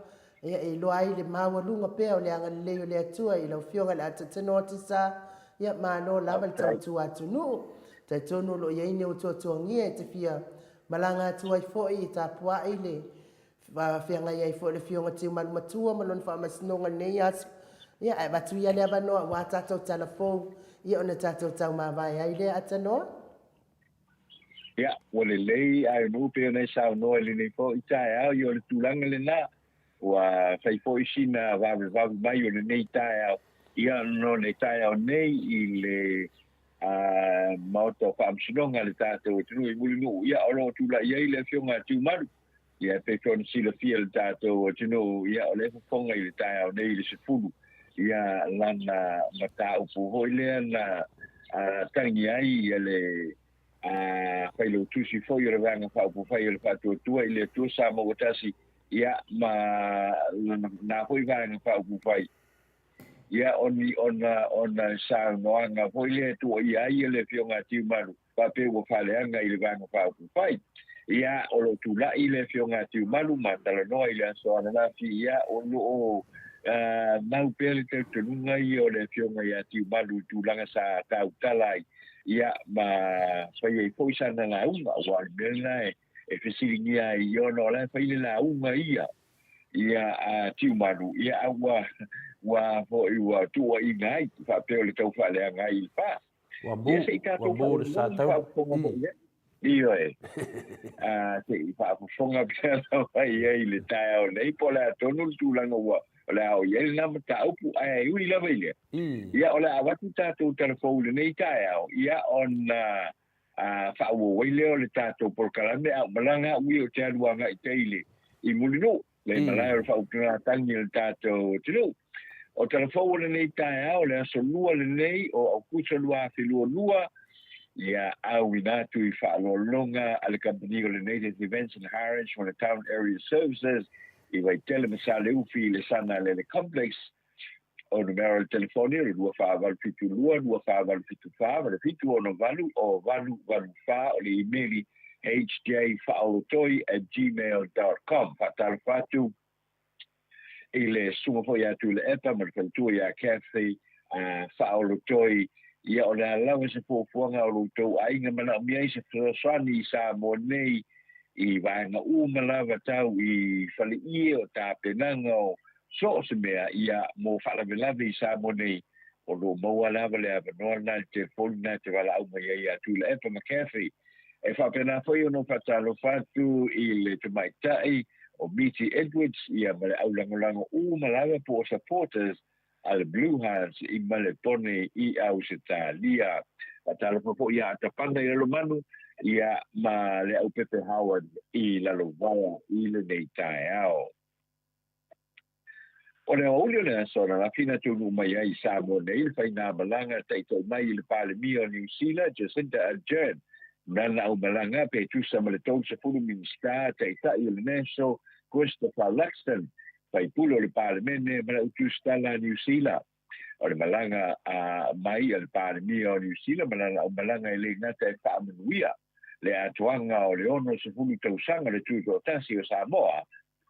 ia e iloa ai le maualuga pea o le agalelei o le Atua i lau Afioga i le Ataatanua le Tesa, ia malo lava le tautua atunuu. Talitonu o lo o i ai ni ou tuatuagia e te fia malaga atu ai foi e tapuai le feagai ai foi le Afioga Tiumalu Matua ma lona faamasinoga i lenei aso. Ia, ae avatu ia le avanoa aua tatou tala fou, ia ona tatou taumavae ai lea, Atanoa. Ia, ua lelei ae nuu pei ona e saunoa i lenei foi taeao, ia o le tulaga lena, ua fai foi sina vavevave mai o lenei taeao, ia no le taeao nei i le a Maota o Faamasinoga a le tatou atunuu i Mulinuu, ia o lo o tulai ai le Afioga a Tiumalu. Ia e pei foi ona silafia e le tatou atunuu, ia o lea e fofoga i le taeao nei i le 10, ia lana mataupu foi lea na tagi ai ia le failautusi foi o le Vaega Faaupufai o le Faatuatua i le Atua Samoa ua Tasi, ia ma lana na foi Vaega Faaupufai. Ia, o ni ona, ona saunoaga foi lea e tuuaia ai le Afioga a Tiumalu, faapea ua faaleaga i le Vaega Faaupufai. Ia, o lo o tulai le Afioga a Tiumalu ma talanoa i le aso ananafi, ia, o lo o mau pea le talitonuga ia o le Afioga ia Tiumalu i tulaga sa tautala ai, ia, ma fai ai foi sana lauga, aua o le mea lena e fesiligia ai, ia, ona o la e fai le lauga ia. Ia a Tiumalu, ia a ua, ua foi ua tuuaiina ai, faapea o le tau faaleaga ai i le pa. Ua mu, Ia se i ua tatou mu le faalogologo sa ma taula. faafofoga foi i ai. Ioe. A, se i faafofoga pea lava i ai i le taeao nei, po o le a tonu le tulaga ua, o le a oo i ai lena mataupu, ae ui lava i lea. Ia, o le a avatu tatou talafou i lenei taeao, ia, ona a faaauau ai lea o le tatou polokalame, a o malaga au ia ou te alu agai tai i le i Mulinuu, le malae o le faautugatagi a le tatou atunuu. O tala fou o lenei taeao, le aso lua lenei o Aukuso 2022, ia auina atu i faaaloaloga a le kamupani o le Native Events and Hires ma le Town Area Services i Vaitele ma Saleufi i le Sana Lele Complex. O numera o le telefoni o le 2472 2474 ma le 768 o 884. O le imeli hjfaaolotoi@gmail.com. Faatalofa atu i le susuga foi ia Tuilaepa ma le faletua ia Kathy Faaolotoi. Ia, o le a lava se fuafuaga o lo outou aiga manaomia ai se fesoasoani i Samoa nei i vaega uma lava tau i faleie o tapenaga o so o se mea, ia, mo faalavelave i Samoa nei, o lo o maua lava le avanoa lena i le telefoni lena e te valaau mai ai ia Tuilaepa ma Kathy. E faapena foi ona ou faatalofa atu i le tamaitai o Miti Edwards, ia, ma le aulagolago uma lava po o supporters a le Blue Hearts i Malepone i Ausetalia. Faatalofa foi ia Atapana i Lalomanu, ia, ma le Aupepe Howard i Lalovaea i lenei taeao. O le aoauli o le aso ananafi na taunuu mai ai i Samoa nei le faigamalaga taitai mai i le Palemia o Niu Sila, Jacinda Ardern. Nana aumalaga pe tusa ma le 30 Minisita taitai o le National, Christopher Luxon, faipule o le Palemene ma le Autusitala a Niu Sila. O le malaga a mai a le Palemia o Niu Sila ma lana aumalaga e le gata e faamanuia le atoaga o le 60 tausaga o le Tutoatasi o Samoa,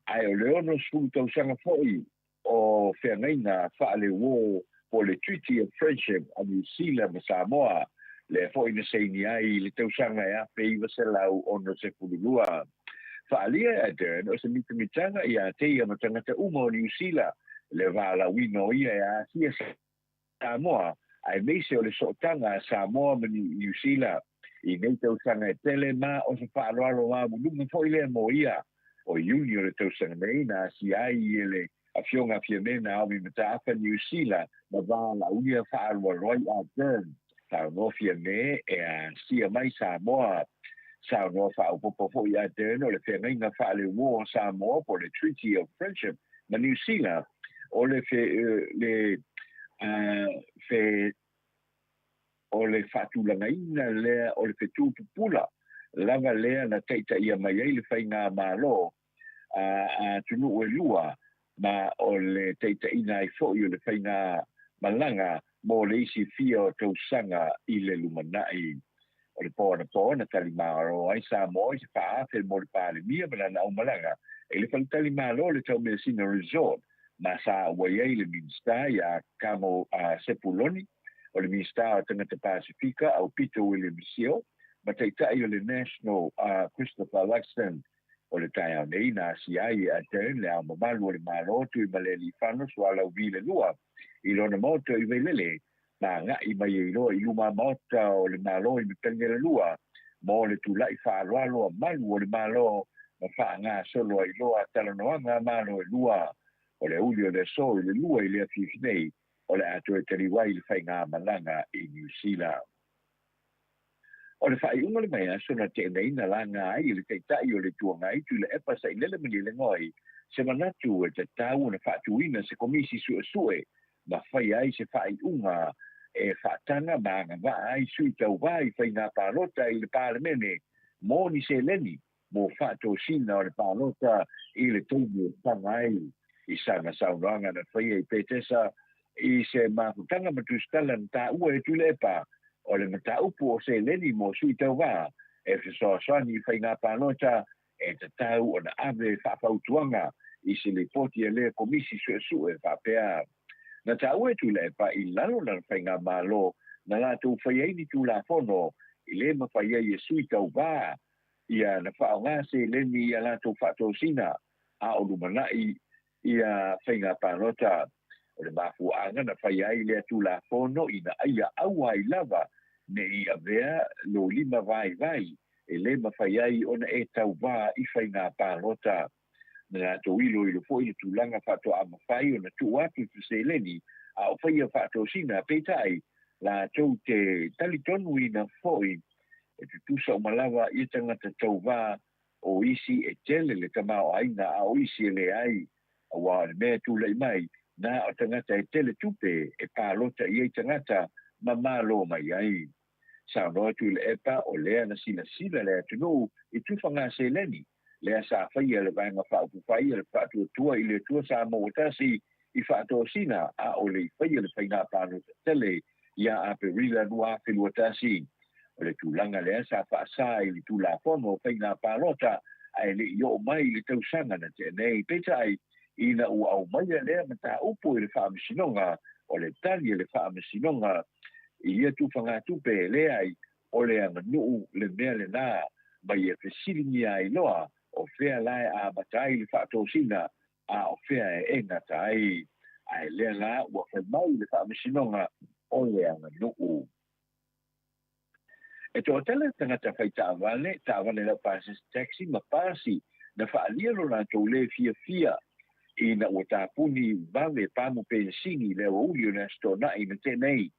ae o le 60 tausaga foi o feagaiga faaleuo po o le Treaty of Friendship a Niu Sila ma Samoa, lea foi na saini ai i le tausaga e 1962. Faaalia e Ardern o se mitamitaga ia te ia ma tagata uma o Niu Sila le valaauina o ia e aafia Samoa, aemaise o le sootaga a Samoa ma Niu Sila i nei tausaga e tele, ma o se faaaloalo maualuluga foi lea mo ia. O Iuni o le tausaga nei na asia ai e le Afioga a Fiame Naomi Mataafa Niu Sila ma valaaulia faaaloalo ai Ardern. Saunoa Fiame e asia mai Samoa. Saunoa faaopoopo foi Ardern o le feagaiga faaleuo o Samoa po o le Treaty of Friendship ma Niu Sila o le fe, le fe, o le faatulagaina lea o le fetu pupula lava lea na taitaia mai ai le faigamalo a atunuu e lua, ma o le taitaiina ai foi o le faigamalaga mo le isi fia o tausaga i le lumanai. O le po anapo na talimalo ai Samoa i se 4,000 mo le Palemia ma lana aumalaga i le faletalimalo o le Taumeasina Resort, ma sa auai ai le Minisita ia Kamo Sepuloni, o le Minisita o Tagata Pasifika Aupito William Sio, ma Taitai o le National Christopher Luxon. O le taeao nei na asia ai e Ardern le Ao Mamalu o le Malo Tuimalealiifano Sualauvi le Lua i lona maota i Vailele, ma agai mai ai loa i luma maota o le Malo i Matagialalua mo le tula'i faaaloalo a malu o le Malo ma faagasolo ai loa talanoaga a Malo e lua. O le aoauli o le aso i le 2 i le afiafi nei o le a toe taliu ai le faigamalaga i Niu Sila. O le faaiuga o le vaiaso na tea nei na laga ai e le Taitai o le Itu Agai Tuilaepa Sailele Malielegaoi se manatu e tatau ona faatuina se komisi suesue ma faia ai se faaiuga e faataga ma agavaa ai sui tauvā i faiga palota i le Palemene mo ni seleni mo faatosina o le palota i le taimi e taga ai. I sana saunoaga na faia i Petesa i se mafutaga ma tusitala na taua e Tuilaepa, o le mataupu o seleni mo sui tauvā e fesoasoani i faiga palota e tatau ona ave faafautuaga i se lipoti a lea komisi suesue faapea. Na taua e Tuilaepa i lalo lana faigamalo na latou faia ai ni Tulafono i le mafai ai e sui tauvā ia na faaaoga seleni i a latou faatosina a o lumanai ia faiga palota. O le mafuaaga na faia ai lea Tulafono ina ia aua ai lava ne i avea lou lima vaivai e le mafai ai ona e tauvā i faiga palota. Na latou iloilo foi le tulaga faatoa mafai ona tuu atu se seleni a o faia faatosina, peitai latou te talitonuina foi e tutusa uma lava ia tagata tauvā, o isi e tele le tamaoaiga a o isi e leai, aua o le mea e tulai mai, na o tagata e tele tupe e palota i ai tagata ma malo mai ai. Saunoa Tuilaepa o lea na silasila le atunuu i tufaga seleni lea sa faia le Vaega Faaupufai a le Faatuatua i le Atua Samoa Ua Tasi i faatosina a o le i faia le faiga palota tele ia Aperila 2021. O le tulaga lea sa faasā i le Tulafono o Faiga Palota ae le i oo mai i le tausaga na tea nei. Peitai, ina ua aumaia lea mataupu i le Faamasinoga, o le tali a le Faamasinoga i ia tufagatupe e leai, o le aganuu le mea lena, ma ia fesiligia ai loa o fea la e amata ai le faatosina a o fea e gata ai. Ae lea la ua fai mai le Faamasinoga o le aganuu. E toatele tagata fai taavale, taavale laupasese taxi ma pasi na faaalia lo latou le fiafia ina ua tapuni vave pamu penisini i le aoauli o le Aso Toonai na tea nei.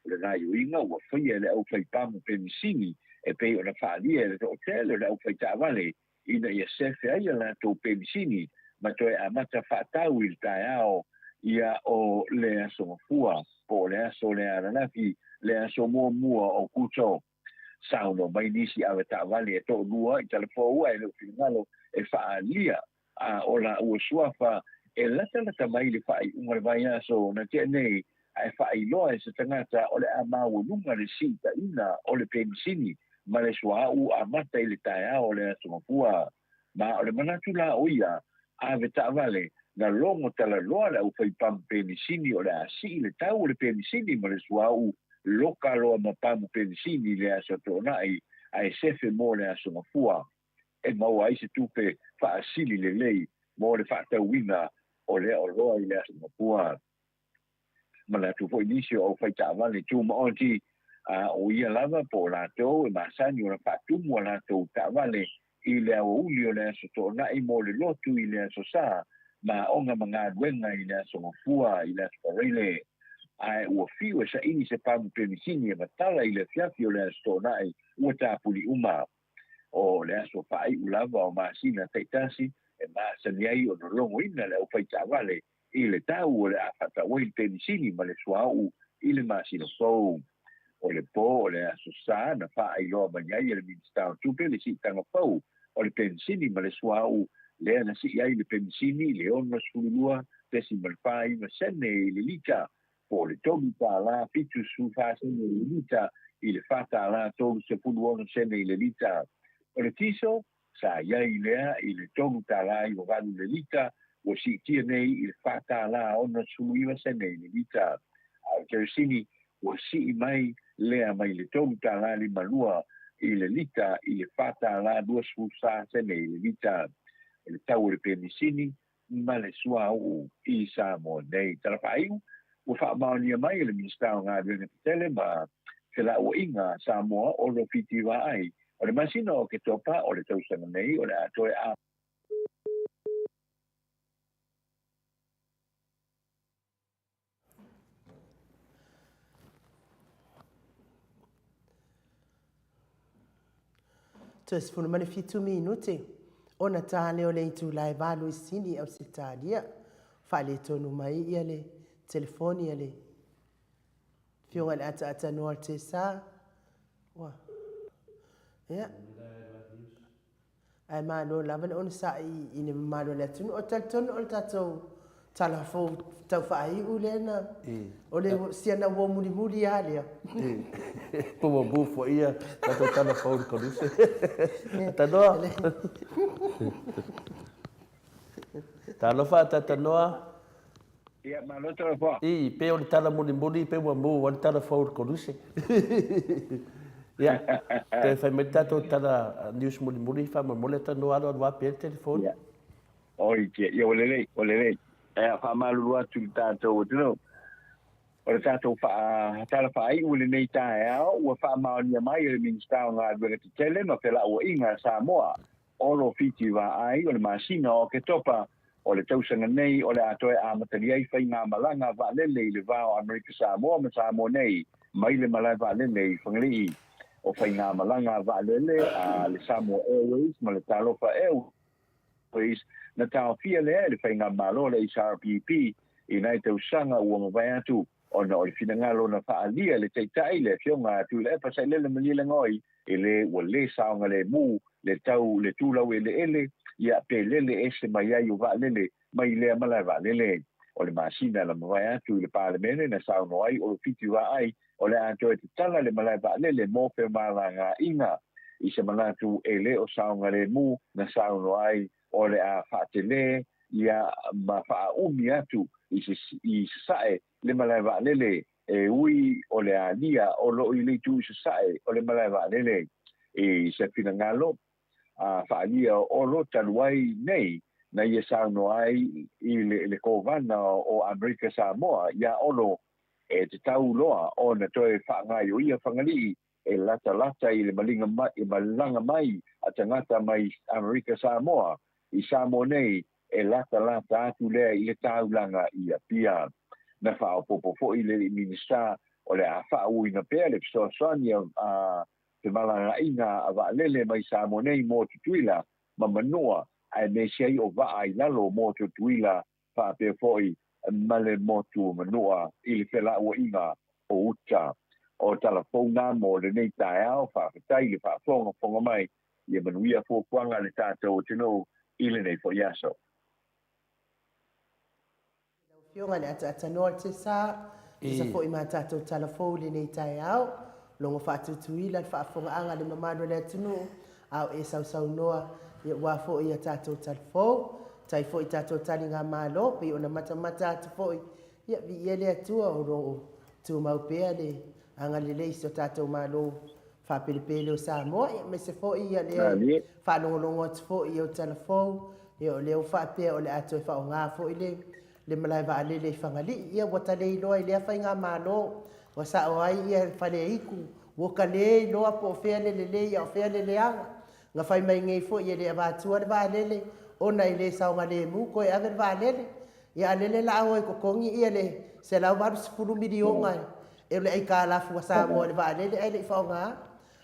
O le gaoioiga ua faia e le aufaipamu penisini e pei ona faaalia e le toatele o le aufaitaavale ina ia sefe ai a latou penisini ma toe amata faatau i le taeao ia o le Aso Gafua po o le aso le ananafi, le aso muamua o Kuto. Saunoa mai nisi avetaavale e toalua i talafou ae le o finagalo e faaalia a o laua suafa e latalata mai le faaiuga o le vaiaso na tea nei ae faailoa e se tagata o le a maualuga le siitaina o le penisini ma le suauu amata i le taeao o le Aso Gafua. Ma o le manatu la o ia avetaavale na logo talaloa le aufaipamu penisini o le a sii le tau o le penisini ma le suauu loka loa ma pamu penisini i le Aso Toonai ae sefe mo le Aso Gafua e maua ai se tupe faasili lelei mo le faatauina o lea oloa i le Aso Gafua. Manatu foi nisi o aufaitaavale tumaoti, a o ia lava po o latou e masani ona faatumu a latou taavale i le aoauli o le Aso Toonai mo le lotu i le Aso Sa ma aoga ma galuega i le Aso Gafua i le Aso Faraile. Ae ua fiu e saili se pamu penisini e matala i le afiafi o le Aso Toonai ua tapuli uma. O le aso faaiu lava o masina taitasi e masani ai ona logoina le aufaitaavale i le tau o le a faatau ai le penisini ma le suauu i le masina fou. O le po o le Aso Sa na faailoa mai ai e le Minisita o Tupe le siitaga fou o le penisini ma le suauu lea na sii ai le penisini i le 62.49 sene i le lita po o le $3.74 sene i le lita i le $4.36 sene i le lita. O le tiso sa i ai lea i le $3.98 le lita, ua siitia nei i le $4.69 sene i le lita. A o le kerosini, ua sii mai lea mai le $3.52 i le lita i le $4.24 sene i le lita. O le tau o le penisini ma le suauu i Samoa nei. Tala faaiu, ua faamaonia mai e le Minisita o Galuega Tetele ma Felauaiga a Samoa Olo Fiti Vaai, o le masina o Oketopa o le tausaga nei o le a toe Toe 17 minute ona ta lea o le itula e 8 i Sini, Ausetalia. Faaletonu mai ia le telefoni a le Afioga i le Ataata Noa Tesa. Ua. Ia. Ae malo lava le onosai i le mamalu o le atunuu. Ou te talitonu o le tatou tala fou tau faaiu lea na, o le siana uo mulimuli lava lea. Po ua mu foi ia tatou tala fou i le koluse. Tanoa. Talofa Tanoa. Ia, malo Talofa. I, pe o le tala mulimuli, pe ua mu ai le tala fou i le koluse. Ia, toe fai mai le tatou tala news mulimuli, faamolemole Tanoa alualu lava pea le telefoni. Ia. Oi, ia, ia ua lelei, ua lelei. E faamalulu atu i le tatou atunuu. O le tatou faa, tala faaiu i lenei taeao, ua faamaonia mai e le Minisita o Galuega Tetele ma Felauaiga a Samoa, Olo Fiti Vaai, o le masina o Oketopa o le tausaga nei o le a toe amatalia ai faigamalaga vaalele i le va o Amerika Samoa ma Samoa nei mai le malae vaalele i Fagalii. O faigamalaga vaalele a le Samoa Airways ma le Talofa Airways na taofia lea e le faigamalo a le HRPP i nai tausaga ua mavae atu ona o le finagalo na faaalia e le Taitai, le Afioga a Tuilaepa Sailele Malielegaoi, e le ua le saogalemu le tau le tulaueleele, ia pe lele ese mai ai o vaalele mai lea malae vaalele. o le masina na mavae atu i le Palemene na saunoa ai Olo Fiti Vaai o le a toe tatala le malae vaalele mo femalagaaiga i se manatu e le o saogalemu na saunoa ai o le a faatele ia ma faaumi atu i sasae le malae vaalele e ui o le alia o loo i le itu i sasae o le malae vaalele i se finagalo a faaalia o Olo talu ai nei na ia saunoa ai i le Kovana o Amerika Samoa iā Olo e tatau loa ona toe faagaioia Fagalii e latalata i le malaga mai a tagata mai Amerika Samoa i Samoa nei e latalata atu lea i le taulaga i Apia. Na faaopoopo foi le alii Minisita o le a faauuina pea le fesoasoani a femalagaaiga a vaalele mai Samoa nei mo Tutuila ma Manua aemaise ai o vaa i lalo mo Tutuila faapea foi ma le motu o Manua i le felauaiga o uta. O tala fou na mo lenei taeao, faafetai le faafogafoga mai, ia manuia fuafuaga a le tatou atunuu i lenei foi aso. Lau Afioga i le Ataatanoa o le Tesa, tusa foi ma tatou tala fou i lenei taeao, logo faatutuila le faafofogaaga a le mamalu o le atunuu, a o e sausaunoa aua foi a tatou tala fou. Tai foi tatou taligamalo, pei ona matamata atu foi, ia viia le Atua o lo o tumau pea le agalelei i si o tatou Malo faapelepele o Samoa, aemaise foi ia lea e faalogologo atu foi i au tala fou, ia o lea ua faapea o le a toe faaaoga foi le le malae vaalele i Fagalii. Ia ua ta le iloa i lea faigamalo ua sao ai ia Faleiku, ua ka le iloa po o fea le lelei a o fea le leaga. Na fai mai nei foi e le avatua le vaalele ona e le saogalemu toe ave le vaalele. Ia a lele la o e totogi ia le $180 miliona e o le aitalafu a Samoa i le vaalele ae le i faaaogaina.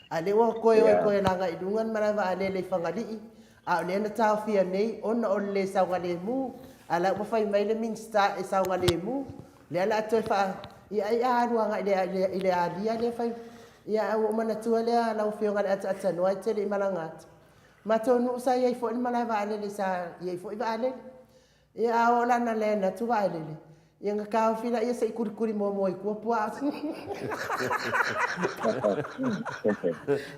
A lea ua toe o e toe laga i luga le malae vaalele i Fagalii, a o lea na taofia nei ona o le le saogalemu, a la ua fai mai le Minisita e saogalemu, lea la a toe faa... Ia ai a alu agai i le alia lea fai... Ia ae ua ou manatua lea lau Afioga i le Ataatanoa e te le i malaga atu. Matou nuu sa i ai foi le malae vaalele sa i ai foi vaalele. Ia a oo la na land atu vaalele, ia na taofi laia se i kulikuli muamua i tua puaa.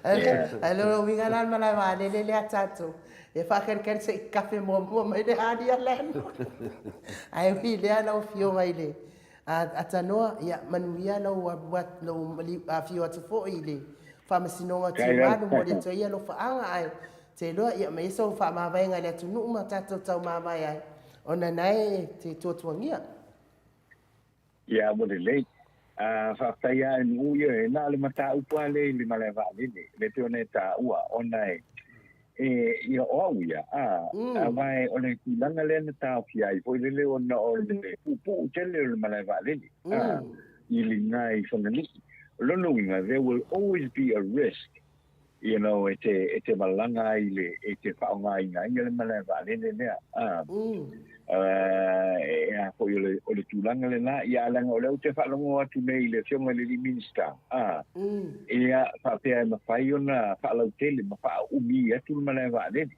Ae lona uiga la le malae vaalele lea a tatou, ia faatalitali se i kafe muamua mai le alia land. Ae ui i lea lau Afioga i le Atanoa, ia manuia lou afio atu foi i le Faamasinoga o Tiumalu, momoli atu ai alofaaga ae te iloa, ia aumai sou faamavaega i le atunuu ma tatou taumavae ai, ona na e te tuatuagia. Ia, ua lelei. Faafetai lava e Nu'u, ioe, na o le mataupu lava lea i le malae vaalele, lea pei ona e taua, ona e, e, ia, o au ia, a, aua o le tulaga lea na taofia ai foi lele ona o le puupuu tele o le malae vaalele, a, i luga i Fagalii. O lona uiga, there will always be a risk you know, e te, e te malaga ai i le, e te faaaogaina ai le malae vaalele lea. A, e a foi o le, o le tulaga lena, ia a leaga o lea ou te faalogo atu nei i le Afioga i le alii Minisita, a, ia, faapea e mafai ona faalautele ma faaumi atu le malae vaalele.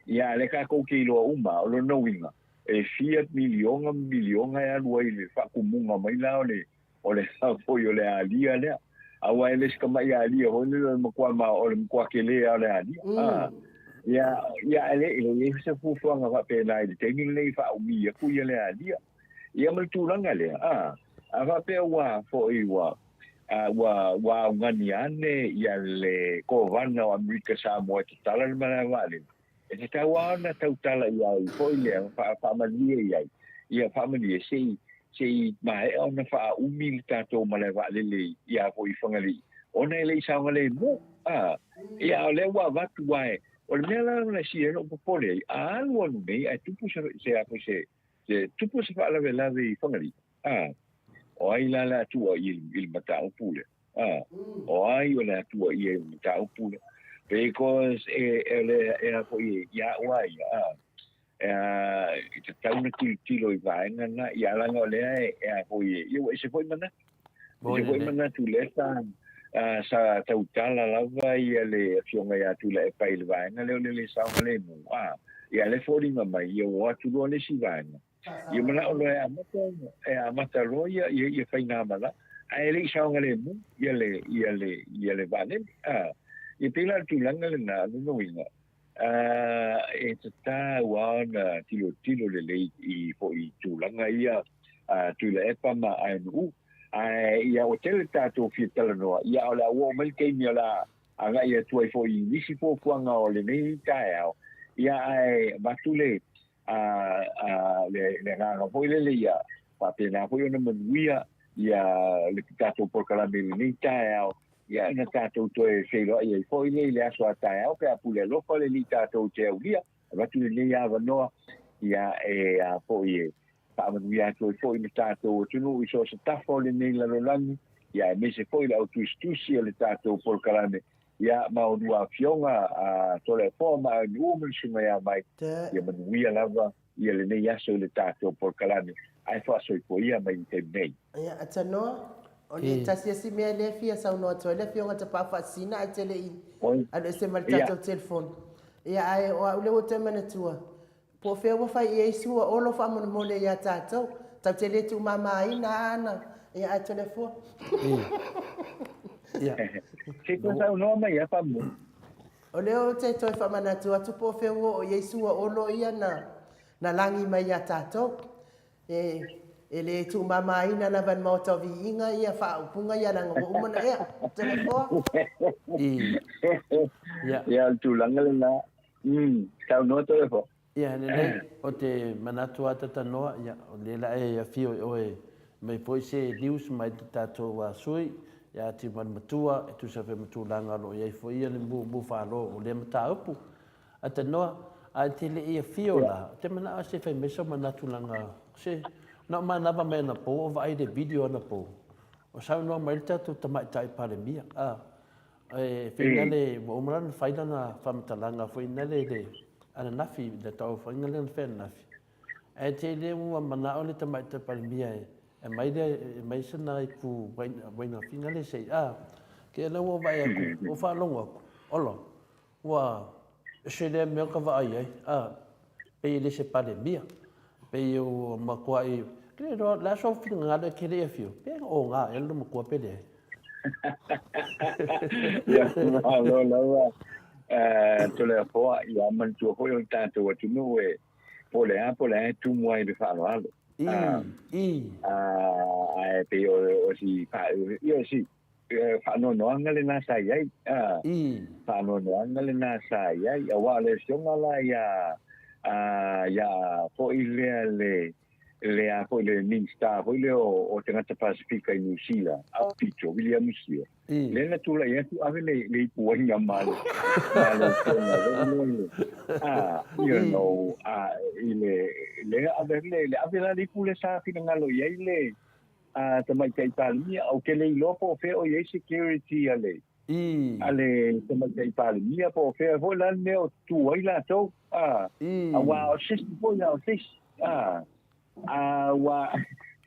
Ia, a lea tatou te iloa uma, o lona uiga, e fia miliona ma miliona e alu ai i le faatumuga mai la o le, o le foi o le alia lea. Aua e le se tama'i alia foi lele o le matua ma o le matua tele lava o le alia. A, ia, ia e le i i ai se fuafuaga faapena i le taimi lenei e faaumi atu ia le alia. Ia ma le tulaga lea, a, a faapea ua foi ua a, ua ua augani ane ia le Kovana o Amerika Samoa e tatala le malae vaalele, e tatau lava ona tautala i ai foi lea, faamalie i ai, ia faamalie se i se i maea ona faaumi le tatou malae vaalele ia foi i Fagalii, ona e le i saogalemu. A, ia a o lea ua avatu aua e, o le mea la na sili ai ona ou popole ai, a alu alu nei ae tupu se, se a foi se, se tupu se faalavelave i Fagalii, a, o ai la le a tuuaia i le mataupu lea? A, o ai o le a tuuaia i le mataupu lea? Because e, e, le, e a foi ia au lava ia, a, e a, e tatau ona tilotilo i vaega na, ia leaga o lea e, e a foi e, ia ua ese foi manatu. Ese foi manatu lea sa, a, sa tautala lava ia le Afioga ia Tuilaepa i le vaega lea o le le saogalemu, a, ia lea e foliga mai, ia ua o atu loa le isi vaega. Ia mana'o loa e amata e amata loa ia ia ia faigamalaga ae le i saogalemu ia le ia le ia le vaalele a. Ia pei la o le tulaga lena o lona uiga e tatau lava ona tilotilo lelei i foi tulaga ia a Tuilaepa ma ANU. Ae ia ua tele tatou fia talanoa, ia a o le a ua oo mai le taimi o le a agai atu ai foi i nisi fuafuaga o lenei taeao, ia ae avatu le a a le le agaga foi lele ia faapena foi ona manuia ia le tatou polokalame i lenei taeao, ia na tatou toe feiloai ai foi lea i le aso a taeao pe a pule alofa le Alii tatou te aulia. Avatu lenei avanoa ia e a foi e faamanuia atu ai foi le tatou atunuu i so o se tafa o lenei lalolagi, ia aemaise foi le au tusitusi o le tatou polokalame, ia ma olua afioga a Toleafoa ma Aunuu ma le Susuga ia Mike, ia manuia lava ia lenei aso i le tatou polokalame, ae faasoifua ia mai le taimi nei. Ia, Tanoa, o le tasi isi mea lea e fia saunoa atu ai le Afioga Tapaau Faasisina ae te le i alu ese ma le tatou telefoni. Ia, ae o au lea ua toe manatua, Po o fea ua fai i ai sua olo faamolemole ia tatou. Tau te le tuumamaina a ana ia ae Toleafoa. Ia. Se toe saunoa mai a faamolemole. O lea ou te toe faamanatu atu po o fea ua oo i ai sua olo ia na na lagi mai ia tatou. E e le tuumamaina lava e le Maota o Viiga ia faaupuga ia leaga ua uma ona ea. Toleafoa. Ia. Ia o le tulaga lena. Umm, saunoa Toleafoa. Ia, lelei, o te manatu a Tatanoa, ia, o lea la e afio i oe mai foi se news mai le tatou sui, ia Timani Matua, e tusa foi ma tulaga o lo o i ai foi ia le mu faalo o lea mataupu. A Tanoa, a e te le i afio la, ou te manao se fai mai sau manatu leaga se, na o manava mai anapo o vaai le video anapo, o saunoa mai le tatou Tamaitai Palemia, a, E pei na le, ua uma la ona fai lana faamatalaga foi na le le ananafi, le tauaofaiga lea na fai ananafi. Ae te i lea ua manao le Tamaitai Palemia e aumai lea, e aumai sana ipu uaina finale se i, a, ke lea ua vaai atu, ua faalogo atu, ola, ua ese lea mea ka vaai ai, a, pei e le se Palemia, pei ua matuai, ke le iloa, le a sou finagalo e te le i afio, pe oga ea le lou matua pe leai. Ia, malo lava Toleafoa, ia manatua foi o le tatou atunuu e po o le a po o le a e tumu ai i le faaaloalo. Ae pei o si ia o si faanoanoaga lena sa i ai. Faanoanoaga lena sa i ai, aua o le afioga la ia ia foi lea le le a foi le Minista foi lea o tagata Pasefika i Niu Sila, Aupito William Sio, lea na tulai atu ave le le ipuaiga ma le ma le afioga foi lea a you know a i le le ave le le ave la le ipu lea sa finagalo i ai le a Tamaitai Palemia. Ou te le iloa po o fea o i ai security a le a le Tamaitai Palemia po o fea foi la le mea o tu ai latou, a aua o se isi foi a o se isi, a a ua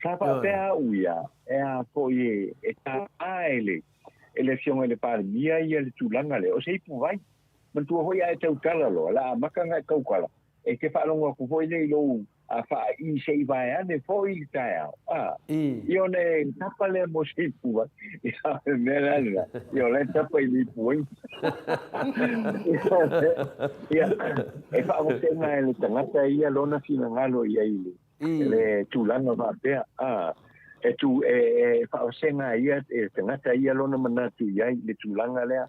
sa faapea au ia e a foi e e tāpā e le e le Afioga i le Palemia ia le tulaga lea o se ipuvai. Manatua foi a e tautala loa, la amata ona e tautala, e te faalogo atu foi lea i lou a faaii se i vaeane foi i le taeao, a, ia ona e tapa lea mo se ipuvai. Ia, o le mea la lena, ia o la e tapa i le ipuaiga. Ia, e faavasega e le tagata ia lona finagalo i ai i le, le tulaga faapea, a, e tu, e, e faavasega e ia, e le tagata ia lona manatu i ai i le tulaga lea.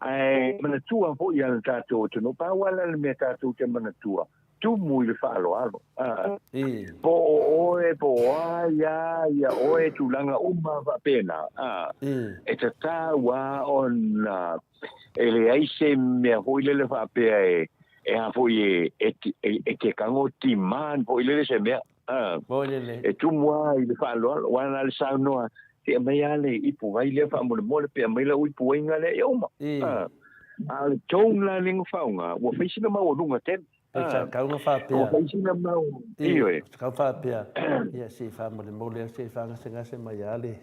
Ae manatua foi ia le tatou atunuu, pau lava le mea tatou te manatua, tumu i le faaaloalo. Po o oe, po o a ia, ia oe, tulaga uma faapena. E tatau lava ona e leai se mea foi lele faapea e, e a foi e, e, e, e te kago demand foi lele se mea. E tumu lava i le faaaloalo. Aua na o le saunoa, se aumai lava le ipuvai lea faamolemole, pe aumai lau ipuaiga lea, ia uma. A o le tone la lea na faaaoga, ua fai sina maualuga tele. Pei sa tau na faapea. Ua fai sina mau, ioe. Sa tau faapea, ia se i faamolemole atu, se i faagasegase mai lava le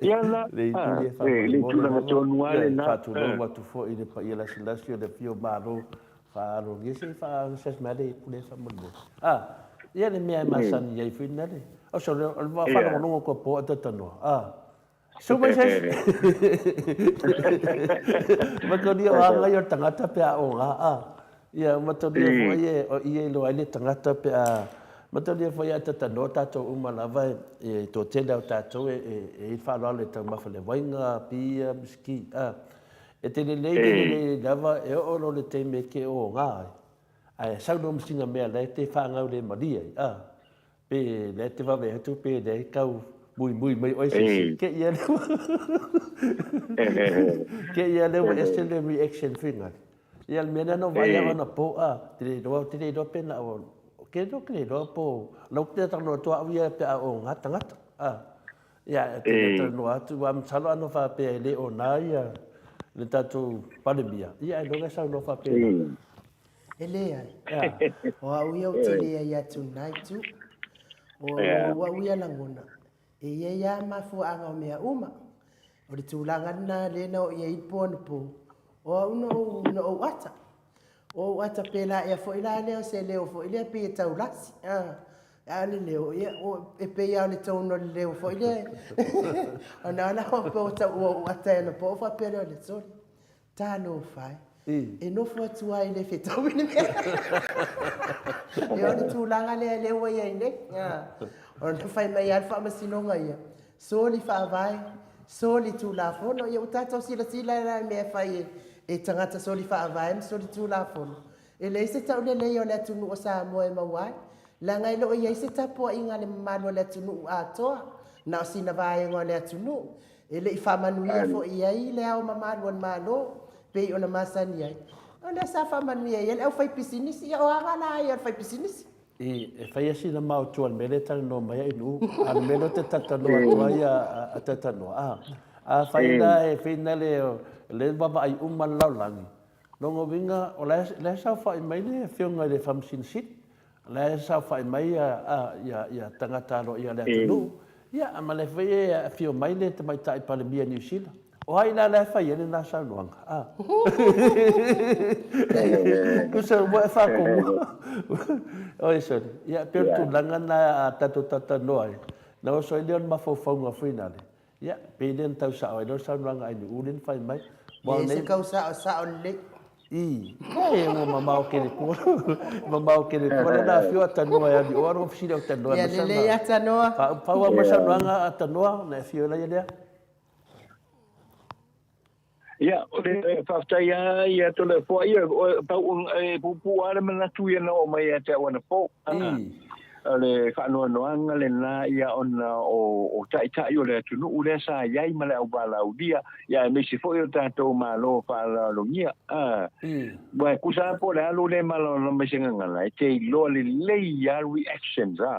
Ia la, le itu lea le faamolemole tulaga lava. tonu lava Ia, lena. faatulou atu foi i le paia lasilasi o le afio o Malo, faaalogia se i faagasegase mai lava le itu lea faamolemole. A. Ia le mea e masani ai foi lena le. O se o le faalogologo atu a po a tatanoa, a. Susu mai se isi. Matalia o aga ia o le tagata pe a oga, a. Ia, matalia foi e, o i e iloa ai le tagata pe a, matalia foi a tatanoa tatou uma lava e toatele lava o tatou e i ai le faaaloalo e taumafa i le uaiga, pia, uisiki, a. E te lelei le lelei lava e oo loa i le taimi e te oga ai, ae sau loa ma sina mea la e te faagaulemalie ai, a. Pe lea te vave atu pe lea e tau muimui mai oe se isi. Ke ia lea ke ia lea ua ese le reaction foi nale. Ia le mea lea na ou vaai au anapo a, te le iloa, te le iloa pe na o, ke iloa ke le iloa po lau te talanoa atu au ia pe a o ngā tangata. A, ia te le talanoa atu, aua masalo a na faapea e le o nā ia le tatou Palemia, ia ailoga e saunoa faapena. E leai. O au ia ou te leai atu i na itu. O au ia lagona, e i ai lava mafuaaga o mea uma. O le tulaga lena lea na oo i ai le po anapo, o au na ou, na ou ata. O ou ata pēlā ea foi la lea o se leo foi lea pei e taulasi. A o le leo, ia, e pei lava o le tone o le leo foi lea. Ona o la ua ou ata ai anapo ou faapea lea o le soli. Talofa e. E nofo atu lava e le fetau i le mea. Ia o le tulaga lea lea ua i ai nei. Ona fai mai lava le faamasinoga ia, soli faavae, soli tulafono. Ia ua tatou silasila la i mea e fai e tagata soli faavae ma soli tulafono. E leai se taulelei o le atunuu o Samoa e maua ai, leaga e le o i ai se tapuaiga a le mamalu o le atunuu atoa, na o sina vaega o le atunuu. E le i faamanuia foi i ai le Ao Mamalu o le Malo, pei ona masani ai. O lea sa faamanuia i ai le aufaipisinisi, ia o aga la ia o le faipisinisi. E fai lava sina maotua i le mea lea e talanoa mai ai Nu'u, a o le mea lea ou te talatalanoa atu ai a talatalanoa, a. Afai la e fai na le, o lea e vaavaai uma le lalolagi, lona uiga o la e saofai mai le Afioga i le Faamasino Sili, O la e saofai mai ia tagata aloaia o le atunuu, ia ma lea foi e afio mai le Tamaitai Palemia o Niu Sila. O ai la la e fai ai lena saunoaga? A. Tusa ua e faatomua. Oi sole, ia pei o le tulaga lena a tatou talatalanoa ai, na oso ai lea o le mafaufauga foi lale, Ia, pei lea na tau sao ai loa le saunoaga a Nu'u lea na fai mai. Leai se kau sao, sao lelei. I, e ua mamao kele kua. Mamao kele kua lea na afio a Tanoa e ali oa, ua fesili au Tanoa. Ia lelei a Tanoa. Pau a mai saunoaga a Tanoa, na e afio ai lea. Ia, o le faafetai lava ia Toleafoa, ia, pau, e puupuu lava le manatu ia na oo mai ia te au anapo. O le faanoanoaga lena ia ona o taitai o le atunuu lea sa i ai ma le auvalaaulia, ia aemaise foi o tatou Malo faaaloalogia. Aua e tusa lava po o le alu lea e malamalama i se gagana, e te iloa lelei lava reactions a.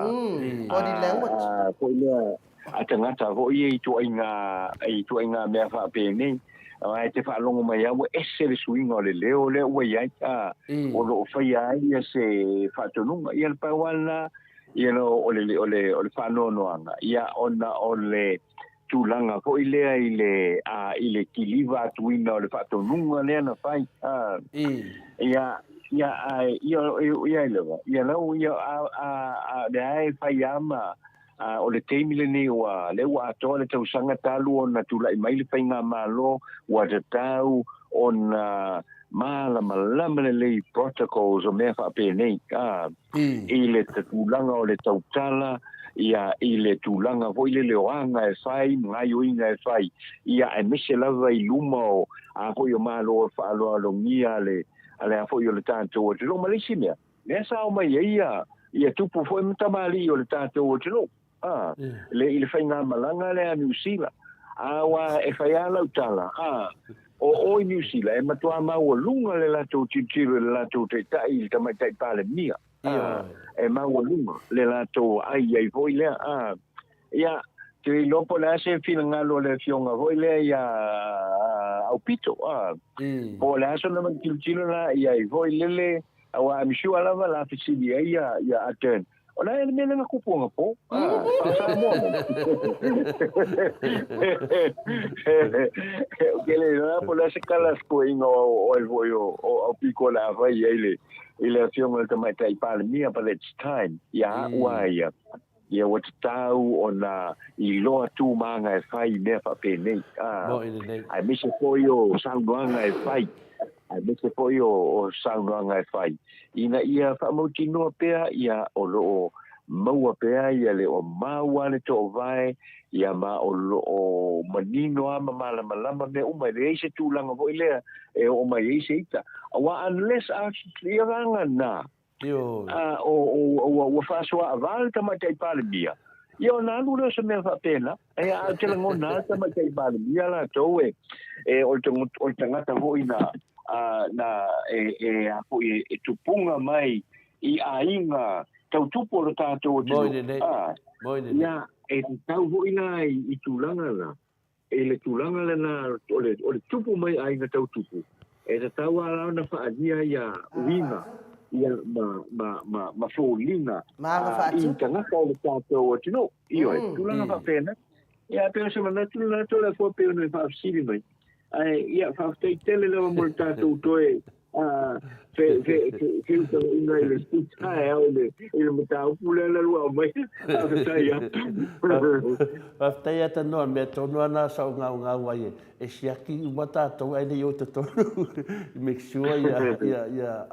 Body language. Foi lea, a tagata foi ia i ituaiga, i ituaiga mea faapenei, aua e te faalogo mai lava ua ese le suiga o le leo lea ua i ai, a, o lo o faia ai ia se faatonuga. Ia, le pau lava lena, you know, o le, o le, o le faanoanoaga, ia, ona o le tulaga foi lea i le, a, i le kiliva atuina o le faatonuga lea na fai, a, ia, ia, ae, ia, ia, ia, ia, lau, ia, a, a, a, lea e fai lava ma, Ā, o le taimi lenei ua, lea ua atoa le tausaga talu ona tulai mai le faigamalo, ua tatau ona malamalama lelei protocols o mea faapenei, ā, i le tulaga o le tautala, ia, i le tulaga foi lele o aga e fai ma gaioiga e fai, ia, aemaise lava i luma o a foi o Malo faaaloalogia a le, a le a foi o le tatou atunuu. Ma le isi mea, Lea sa omai ai ia, ia tupu foi ma tamalii o le tatou atunuu, a, le, i le faigamalaga lea a Niu Sila. A ua e fai lava lau tala, a, o o i Niu Sila, e matuā maualuga le latou tilotilo i le latou taitai i le tamaitai Palemia, a, e maualuga le latou ai ai foi lea, a. Ia, te iloa po o le a se finagalo o le afioga foi lea ia Aupito, a, po o le a sona tilotilo la i ai foi lele, aua I'm sure lava la fesili ai ia, ia Ardern. O le a le mea lea na tupu anapo? Faa-Samoa mai. Ou te le iloa po o le a se tala a se toeaina o ai foi o Aupito o le a fai ai le i le Afioga i le Tamaitai Palemia, but it's time ia a'u a ia, ia ua tatau ona iloa tu ma aga e fai i mea faapenei, aemaise foi o saunoaga e fai, aemaise foi o saunoaga e fai, ina ia faamautinoa pea ia o lo o maua pea ia le o maua le toovae, ia ma o lo o manino lava ma malamalama mea uma, e leai se tulaga foi lea e oo mai ai se ita. Aua unless a ia vaega na, ua faasoaavā le Tamaitai Palemia, ia ona alu lea o se mea faapena. Ae ou te lagona lava le Tamaitai Palemia latou e, o le tagata foi na, na e, a foi, e tupuga mai i aiga tau tupu o lo tatou atunuu. Ia, e tatau foi la i tulaga la, i le tulaga lena o le tupu mai aiga tau tupu, e tatau lava la ona faaalia ia uiga ia ma foliga i tagata o le tatou atunuu. Ioe, tulaga faapena. Ia, pei o se manatu lena Toleafoa pei ona e faafesili mai. Ae, ia, faafetai tele lava mo le tatou toe feutagaiga i le taeao i le mataupu lea na lua aumai. Faafetai lava. Faafetai lava Tanoa, mea tonu lava na sa ou gaugau ai e siaki uma tatou ae le i o i totonu i make sure ia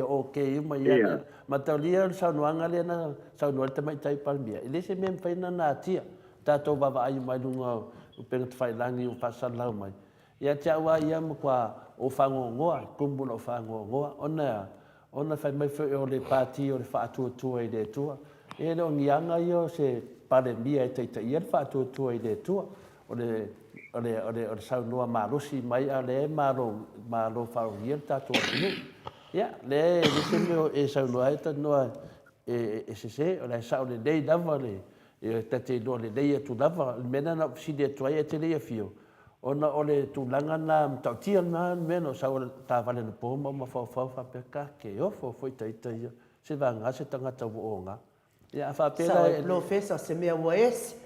okay uma ia. Mataulia o le saunoaga lea na saunoa ai le Tamaitai Palemia, e le se mea e mafai ona natia. Tatou vaavaai uma i luga o upega tafailagi ua faasalalau mai. Ia te au lava ia matua ou faanoanoa, e tumu lou faanoanoa, ona e a? Ona fai mai foi o le Pati o le Faatuatua i le Atua. E le o ni aga ia o se Palemia e taitaia le Faatuatua i le Atua. O le, o le, o le, o le saunoa malosi mai a o lea e malo, malo faaogia le tatou atunuu. Ia, lea e le se mea e saunoa ai talanoa e, e sese, o la e sao lelei lava le, e ta te iloa lelei atu lava. O le mea lena na ou fesili atu ai ae te le i afio, Ona o le tulaga lena matautia lena mea na ou sau ai i le taavale anapo ma ou mafaufau faapea, ka ke ofo foi ta ita ia, se vagana se tagata ua oga. Ia a faapea la. Sao e polofesa o se mea ua ese.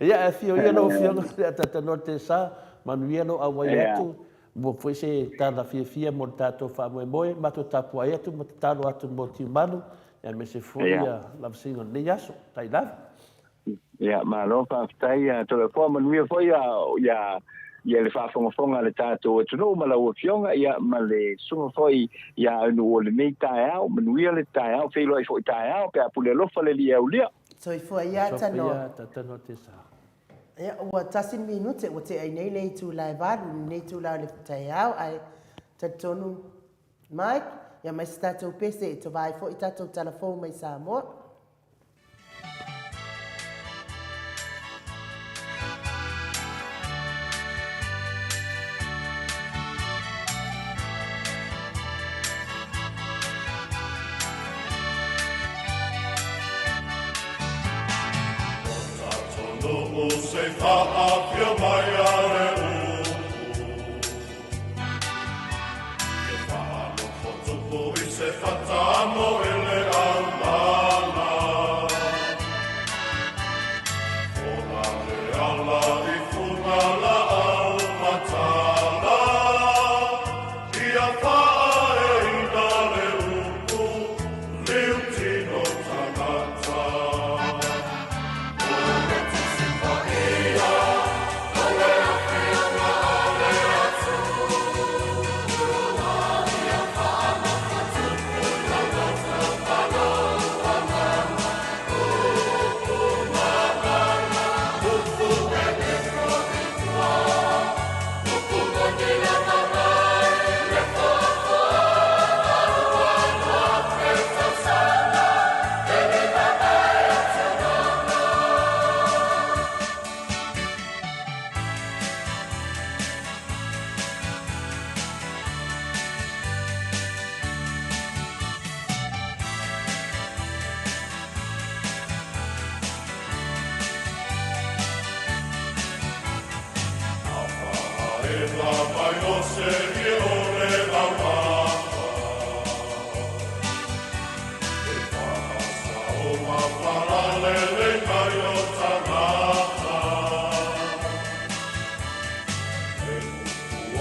Ia ae afio ia lau afioga o le a talatalanoa le Tesa, manuia lou auai atu, maua foi se tala fiafia mo le tatou faamoemoe, matou tapuai atu ma tatalo atu mo Tiumalu, aemaise foi ia lavasiga o lenei aso. Tai lava. Ia, malo faafetai ia Toleafoa, manuia foi ia ia ia le faafogafoga a le tatou atunuu ma lau Afioga, ia ma le susuga foi ia Aunuua o lenei taeao. Manuia le taeao, feiloai foi taeao pe a pule alofa le Alii e aulia. Soifua ia Tanoa. Soifua ia Tanoa Tesa. Ia, ua tasi le minute ua tea ai nei le itula e valu i lenei itula o le taeao, ae talitonu Mike, ia mai se tatou pese e tova ai foi tatou tala fou mai Samoa.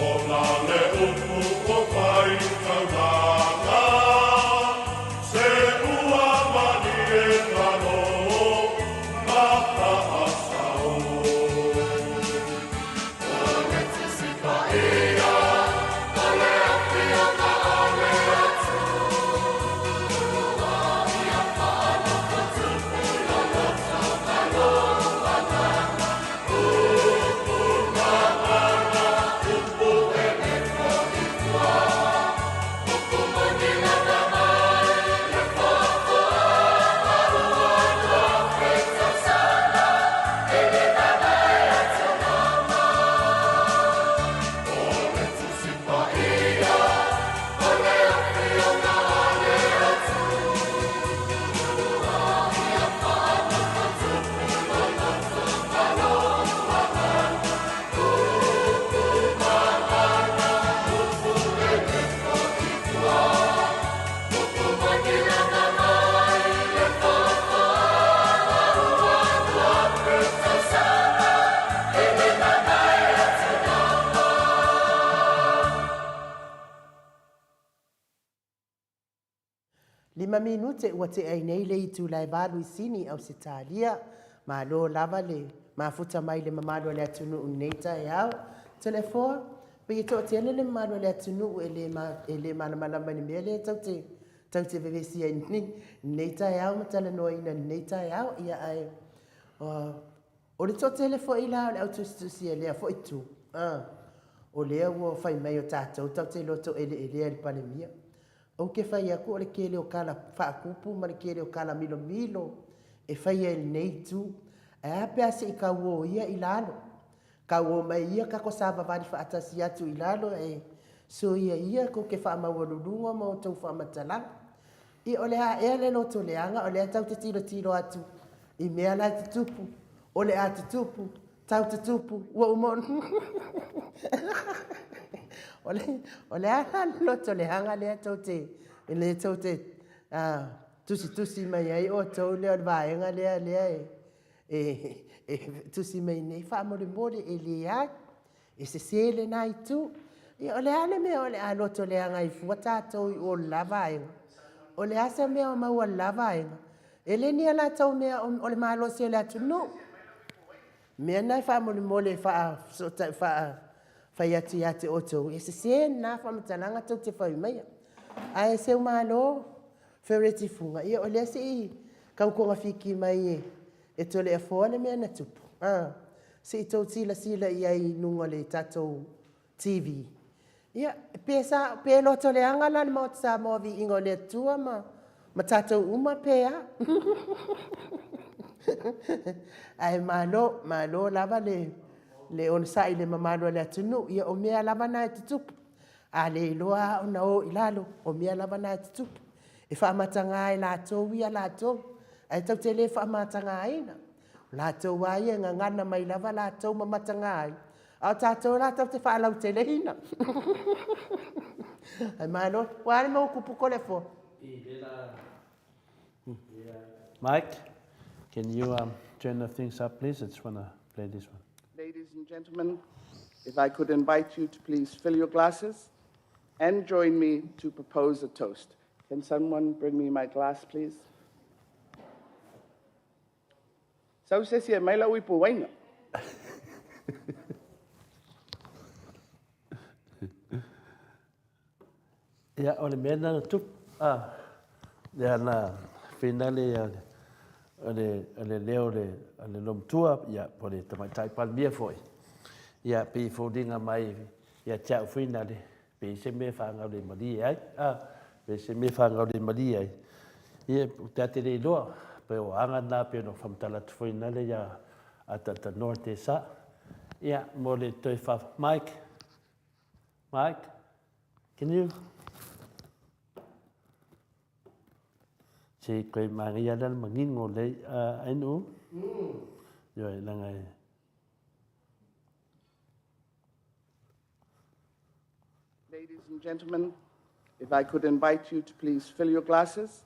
Ola le upu o tai taulaga, Se ua malie lalo mata a sao. O le Tusi Paia, o le Afioga a le Atua, Ia faalofo tupu loloto ma lou agaga, Upu gagana, upu e le fo i tua, Upu moni lava ai le foafoaga ua 2000 tausaga e le vavae atu lama. O le Tusi Paia, o le Afioga a le Atua, Ia faalofo tupu loloto ma lou agaga, Upu gagana, upu e le fo i tua, Upu moni lava ai le foafoaga ua 2000 tausaga e le vavae atu lama. Lima minute ua tea ai nei le itula e valu i Sini, Ausetalia. Malo lava le mafuta mai le mamalu o le atunuu i lenei taeao. Toleafoa, pei e toatele le mamalu o le atunuu e le e le malamalama i le mea lea tou te tou te vevesi ai i lenei taeao ma talanoaina i lenei taeao. Ia ae o le toatele foi la o le au tusitusi a lea foi itu, o lea ua fai mai o tatou tatou te loto eleelea i le Palemia. Ou te fai atu o le tele o tala faatupu ma le tele o tala milomilo e faia e lenei itu. Ae a pe a se i tauo ia i lalo. Tauo mai ia tatou savavali faatasi atu i lalo e soia ia tou te faamaualuluga ma outou faamatalaga. Ia o le a ea le loto leaga o lea tatou te tilotilo atu i mea la e tutupu, o le a tutupu, tau tutupu, ua uma ona O le, o le a la le loto leaga lea tou te, lea tou te tusitusi mai ai outou lea o le vaega lea lea e, e, e tusi mai nei, faamolemole e leai, e sese lena itu. Ia o le a le mea o le a loto leaga ai fua tatou i o i le la vaega? O le a se mea o maua i le la vaega? E le ni a latou mea o le malosi o le atunuu. Mea na faamolemole e faafesootai faafai atu ia te outou, e sese lena faamatalaga tou te fai maia. Ae seumalo Fereti Fuga, ia o lea se i tau togafiti mai e Toleafoa le mea na tupu, a, se i tou silasila i ai i luga o le tatou TV. Ia, pe sa, pe loto leaga la le Maota Samoa Viiga o le Atua ma, ma tatou uma pe a? Ae malo, malo lava le, le onosai i le mamalu o le atunuu. Ia o mea lava na e tutupu. A le iloa lava ona o i lalo, o mea lava na e tutupu. E faamataga e latou ia latou, ae tatou te le faamatagaina. O latou lava ia e gagana mai lava latou ma mataga ai, a o tatou la tatou te faalauteleina. Ae malo, ua a le mea ua tupu Toleafoa? Mike, can you um, turn the things up, please? I just want to play this one. Ladies and gentlemen, if I could invite you to please fill your glasses and join me to propose a toast. Can someone bring me my glass, please? Sau se isi e aumai lau ipu uaina. Ia, o le mea lena na tupu, a, lea na finale ia o le, o le leo o le, o le loomatua, ia, po o le Tamaitai Palemia foi. Ia, pei e foliga mai ia te au finale, pei se mea e faagaulemalie ai, a, pei se mea e faagaulemalie ai. Ia, ou te ate le iloa, pe o aga na pei ona faamatala atu foi nale ia ataatanoa te sa. Ia, mo le toe fa, Mike, Mike, can you? Se koe manaia lea le manino le ainu. Ioe, leaga e. Ladies and gentlemen, if I could invite you to please fill your glasses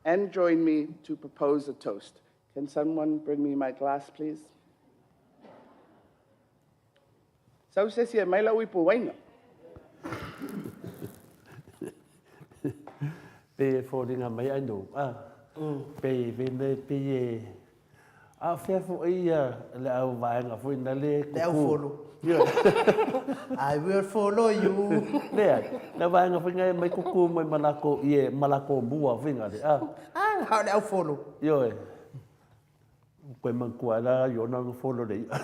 and join me to propose a toast. Can someone bring me my glass, please? Sau se isi e aumai lau ipu uaina. Pei e foliga mai ai no, a, pei e, pei e A o fea foi ia le au vaega foi na le kuku? Le au follow. I will follow you. Leai, le au vaega foi na e mai kuku mai ma lako ie ma lako mua foi na le a. Ah, ha o le au follow. Ioe. Koe manatua ai la Iona na follow le i'a.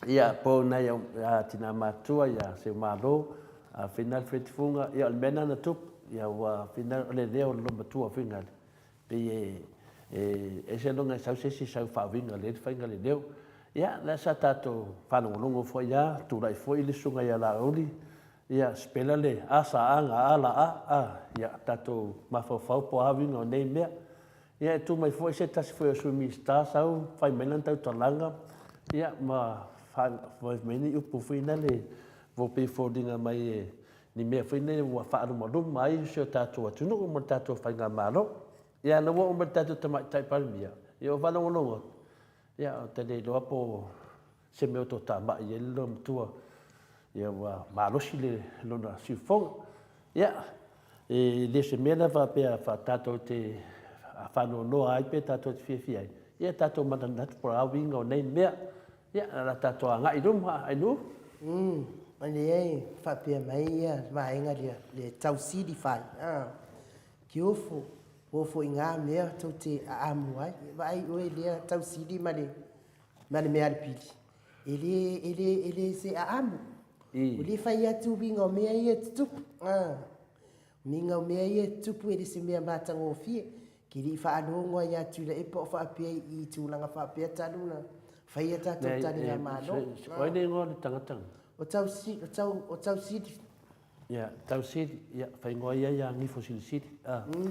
Ia, po nai au a tina matua ia Seumalo, a whina le whetifunga, ia o le mea na na tupu, ia ua whina o le leo o le lomatua whina le. Pei e, e ese loga e sau se isi sau faauiga le le faiga le leo. Ia, lea sa tatou faalogologo foi a, tulai foi le susuga ia Laauli, ia sipela le a sa a ga a la a, a, ia tatou mafaufau po o a uiga o nei mea. Ia e tu mai foi se tasi foi o Sui Minisita sau fai mai lana tautalaga, ia ma fai mai ni upu foi na le ua pei e foliga mai e ni mea foi nei ua faalumaluma ai si o tatou atunuu ma le tatou faigamalo. Ia na ua oo mai le tatou Tamaitai Palemia, ia ua faalogologo atu, ia ou te le iloa po o se mea o toatamai i ai le loomatua, ia ua malosi le lona siufofoga. Ia, e le o se mea la faapea tatou te faanoanoa ai pe tatou te fiafia ai, ia tatou manatunatu po o a uiga o nei mea. Ia, o le a tatou agai i luma, Ainuu. Umm, lea e faapea mai ia le vaega lea, le tausili fai, a, kiofo, ofo i ngā mea tou te aamu ai. Vaai oe lea tausili ma le, ma le mea a le pili, e le, e le, e le se aamu. Ua le fai atu uiga o mea ia e tutupu, a. Uiga o mea ia e tutupu e le se mea matagofie. Ke le i faalogo ai ia Tuilaepa o faapea i tulaga faapea talu ona fai a tatou taligamalo. O ai le igoa o le tagata lena? O o Tausili. Ia, Tausili, ia, faaigoa ia ia Gifo Silisili.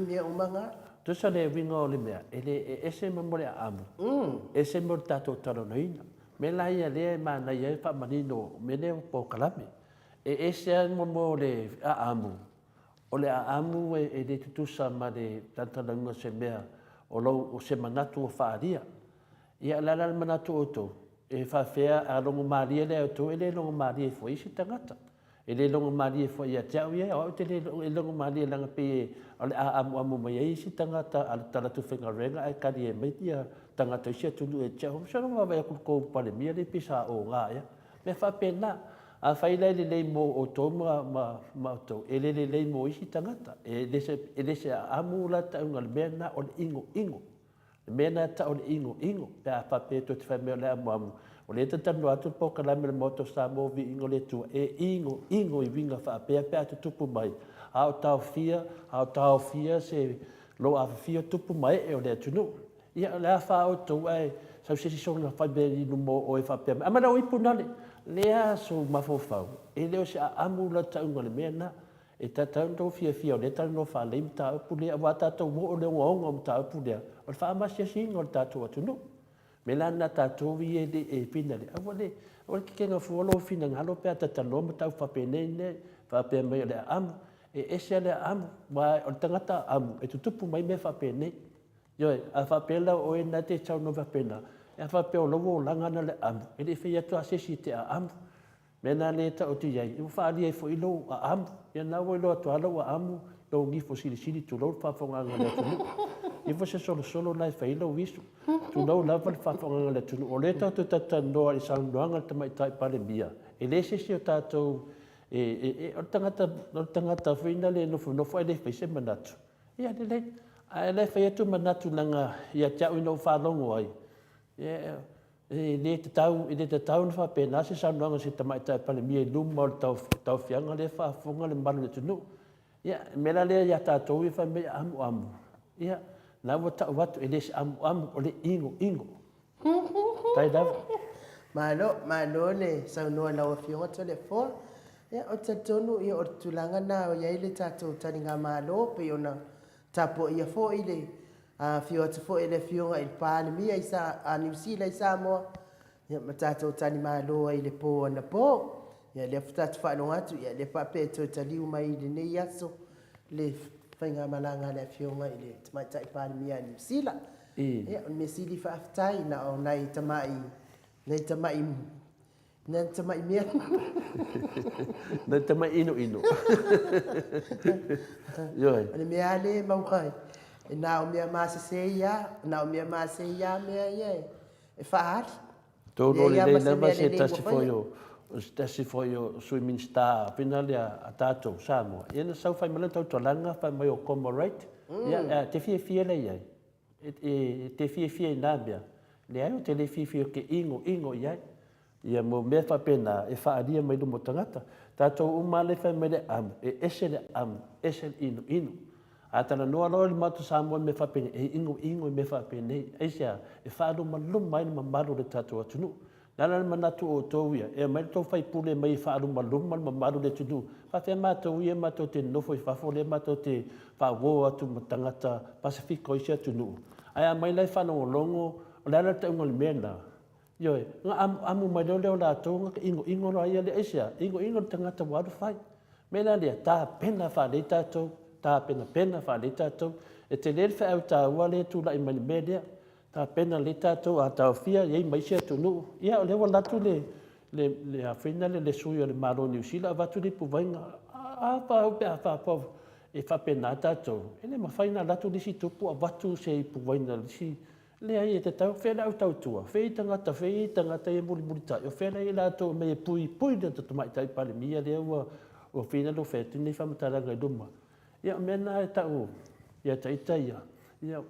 Mea uma na. Tusa le uiga o le mea, e le e ese ma mo le aamu, ese mo le tatou talanoaina. Mea la ia lea e manaia ai le faamanino o mea nei o polokalame. E ese lava mo mo le aamu, O le aamu e le tutusa ma le talatalauina o se mea o lou, o se manatu ua faaalia. Ia, o le a la le manatu o outou? E faapefea a logomalie lea e outou, e le logomalie foi isi tagata. E le logomalie foi ia te au ia, o au ou te le logomalie leaga pei o le a amuamu mai ai isi tagata a le talaatu faigaluega ae talie mai tagata o isi atunuu ia te au. Masalo ua vaavaai atu i le tou Palemia lea pei sa oga ea. Mea faapena. Afai la e lelei mo outou ma, ma, ma outou, e le lelei mo isi tagata. E le se, e le se aamu la tauga o le mea lena o le ʻigoʻigo. Le mea lena e tau o le ʻigoʻigo, pe a faapea tou te fai mai o le amuamu, o lea e talatalanoa atu le polokalame a le Maota o Samoa Viiga o le Atua, e ʻigoʻigo i uiga faapea pe a tutupu mai, a o taofia, a o taofia se lou afifio tupu ma ee o le atunuu. Ia, o le a fa outou ae sau se isi soona fai mea i luma o oe faapea mai, Aumai lau ipu nale! Lea sou mafaufau, e le o se aamu la tauga o le mea lena. E tatau ona outou fiafia o lea e talanoa faalelei mataupu lea, aua tatou oo i le ogaoga o mataupu lea, o le faamasiasiina o le tatou atunuu. O le mea la lena tatou ia e le e finale, aua le, aua le tetena fua lou finagalo pe a talatalanoa mataupu faapenei nei, faapea mai o le aamu. E ese lava le aamu, aua o le tagata aamu, e tutupu mai mea faapenei. Ioe, a faapea la o oe na te saunoa faapena, e a faapea o lou olaga na o le amu, e le i fai atu lava se isi e te aamu. Mea na lea e taoto i ai, ua faaalia ai foi lou aamu. Ia na ua iloa atu lava lou aamu, lou gifo silisili, tulou le faafofogaaga a le atunuu. Ifo se solosolo na e fai ai lou isu, tulou lava le faafofogaaga a le atunuu. O lea tatou te talatalanoa i saunoaga a le Tamaitai Palemia, e leai se isi o tatou e, o le tagata, o le tagata foi na le nofonofo ae le fai se manatu. Ia lelei. Ae la e fai atu manatu leaga ia te au ina ua faalogo ai, e le tatau, e le tatau ona faapena se saunoaga a se Tamaitai Palemia i luma o le tauaofiaga lea e faafofoga le mamalu o le atunuu. Ia, o le mea la lea ia tatou ia fai mai e amuamu, ia, la ua tau atu e le se amuamu, o le ʻigoʻigo. Tai lava. Malo, malo le saunoa i lau Afioga Toleafoa. Ia, ou te talitonu ia o le tulaga lena o i ai le tatou taligamalo pei ona tapuaia foi le afio atu foi o le Afioga i le Palemia i Sa, a Niu Sila i Samoa, ia ma tatou talimalo ai i le po anapo. Ia lea faatoa tatou faalogo atu, ia lea faapea e toe taliu mai i lenei aso le faigamalaga a le Afioga i le Tamaitai Palemia a Niu Sila. Ia, o le mea sili faafetai na o nai tamai Nai tamai, nai tamai mea. Nai tamai inoino. Ioe. O le mea lava lea e maua ai, e na o mea masese ia, na o mea mase ia mea ia e faaali. Tonu o lelei lava se tasi foi o se tasi foi o Sui Minisita pina lea a tatou Samoa. Ia na sau fai mai lana tautualaga fai mai o comrade. Ia te fiafia lea i ai. E te fiafia i nā mea? Leai, ou te le fiafia ou te inoino i ai. Ia mo mea faapena e faaalia mai luma o tagata. Tatou uma lava lea e fai mai le amu, e ese le amu, ese le inoino. A talanoa loa le Maota Samoa i mea faapenei, e inoino i mea faapenei. Aisea? E faalumaluma ai le mamalu o le tatou atunuu. O le a la le manatu o outou ia, e aumai le tou faipule mai e faalumaluma le mamalu o le atunuu? Faafefea matou ia matou te nonofo i fafo lea matou te faauo atu ma tagata Pasefika o isi atunuu, ae aumai la e faalogologo, o le a la le tauga o le mea lena? Ioe, ona amuamu mai loa lea o latou ona inoino loa ia lea. Aisea? Inoino le tagata ua alu fai. O le mea la lea, tapena faalelei tatou, tapenapena faalelei tatou. E tele le feau taua lea e tulai mai i le mea lea. Tapena lelei tatou, a taofia i ai ma isi atunuu, ia o lea ua alu atu le, le, le a foi lea le sui o le Malo o Niu Sila avatu le ipuvaiga, a paau pe a faapau e faapena tatou, e le mafai ona alu atu le isi tupu avatu se ipuvaiga a le isi, leai e tatau, fea le au tautua, fea tagata, fea tagata ia e mulimulitai, o fea la i latou e omai e puipui le Tamaitai Palemia lea ua ua fia fai atu nei faamatalaga i luma. Ia o mea na e tau ia ita ia, ia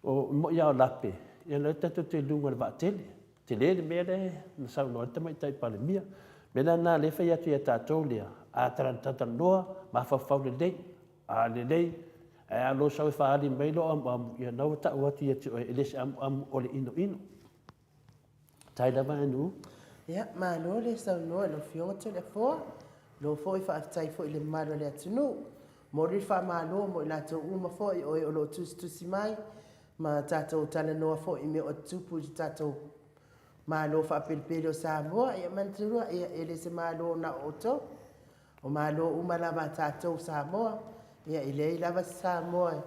O moi lava o lape, ia lea tatou te i luga o le vaatele. Tele le mea lea na saunoa ai le Tamaitai Palemia. O le mea la lena lea e fai atu ia tatou lea, a talatalanoa, mafaufau lelei, a lelei, ae a lou sau e faaali mai lou amuamu, ia lena ua tau atu ia te oe, e le se amuamu o le inoino. Tai lava Anu. Ia, malo le saunoa i lau Afioga Toleafoa. Lo foi faafetai foi i le mamalu o le atunuu. Momoli le faamalo mo i latou uma foi o e o lo o tusitusi mai ma tatou talanoa foi i mea o tutupu i le tatou Malo faapelepele o Samoa. Ia manatua, ia e le se Malo na o outou. O Malo uma lava a tatou Samoa. Ia e leai lava se Samoa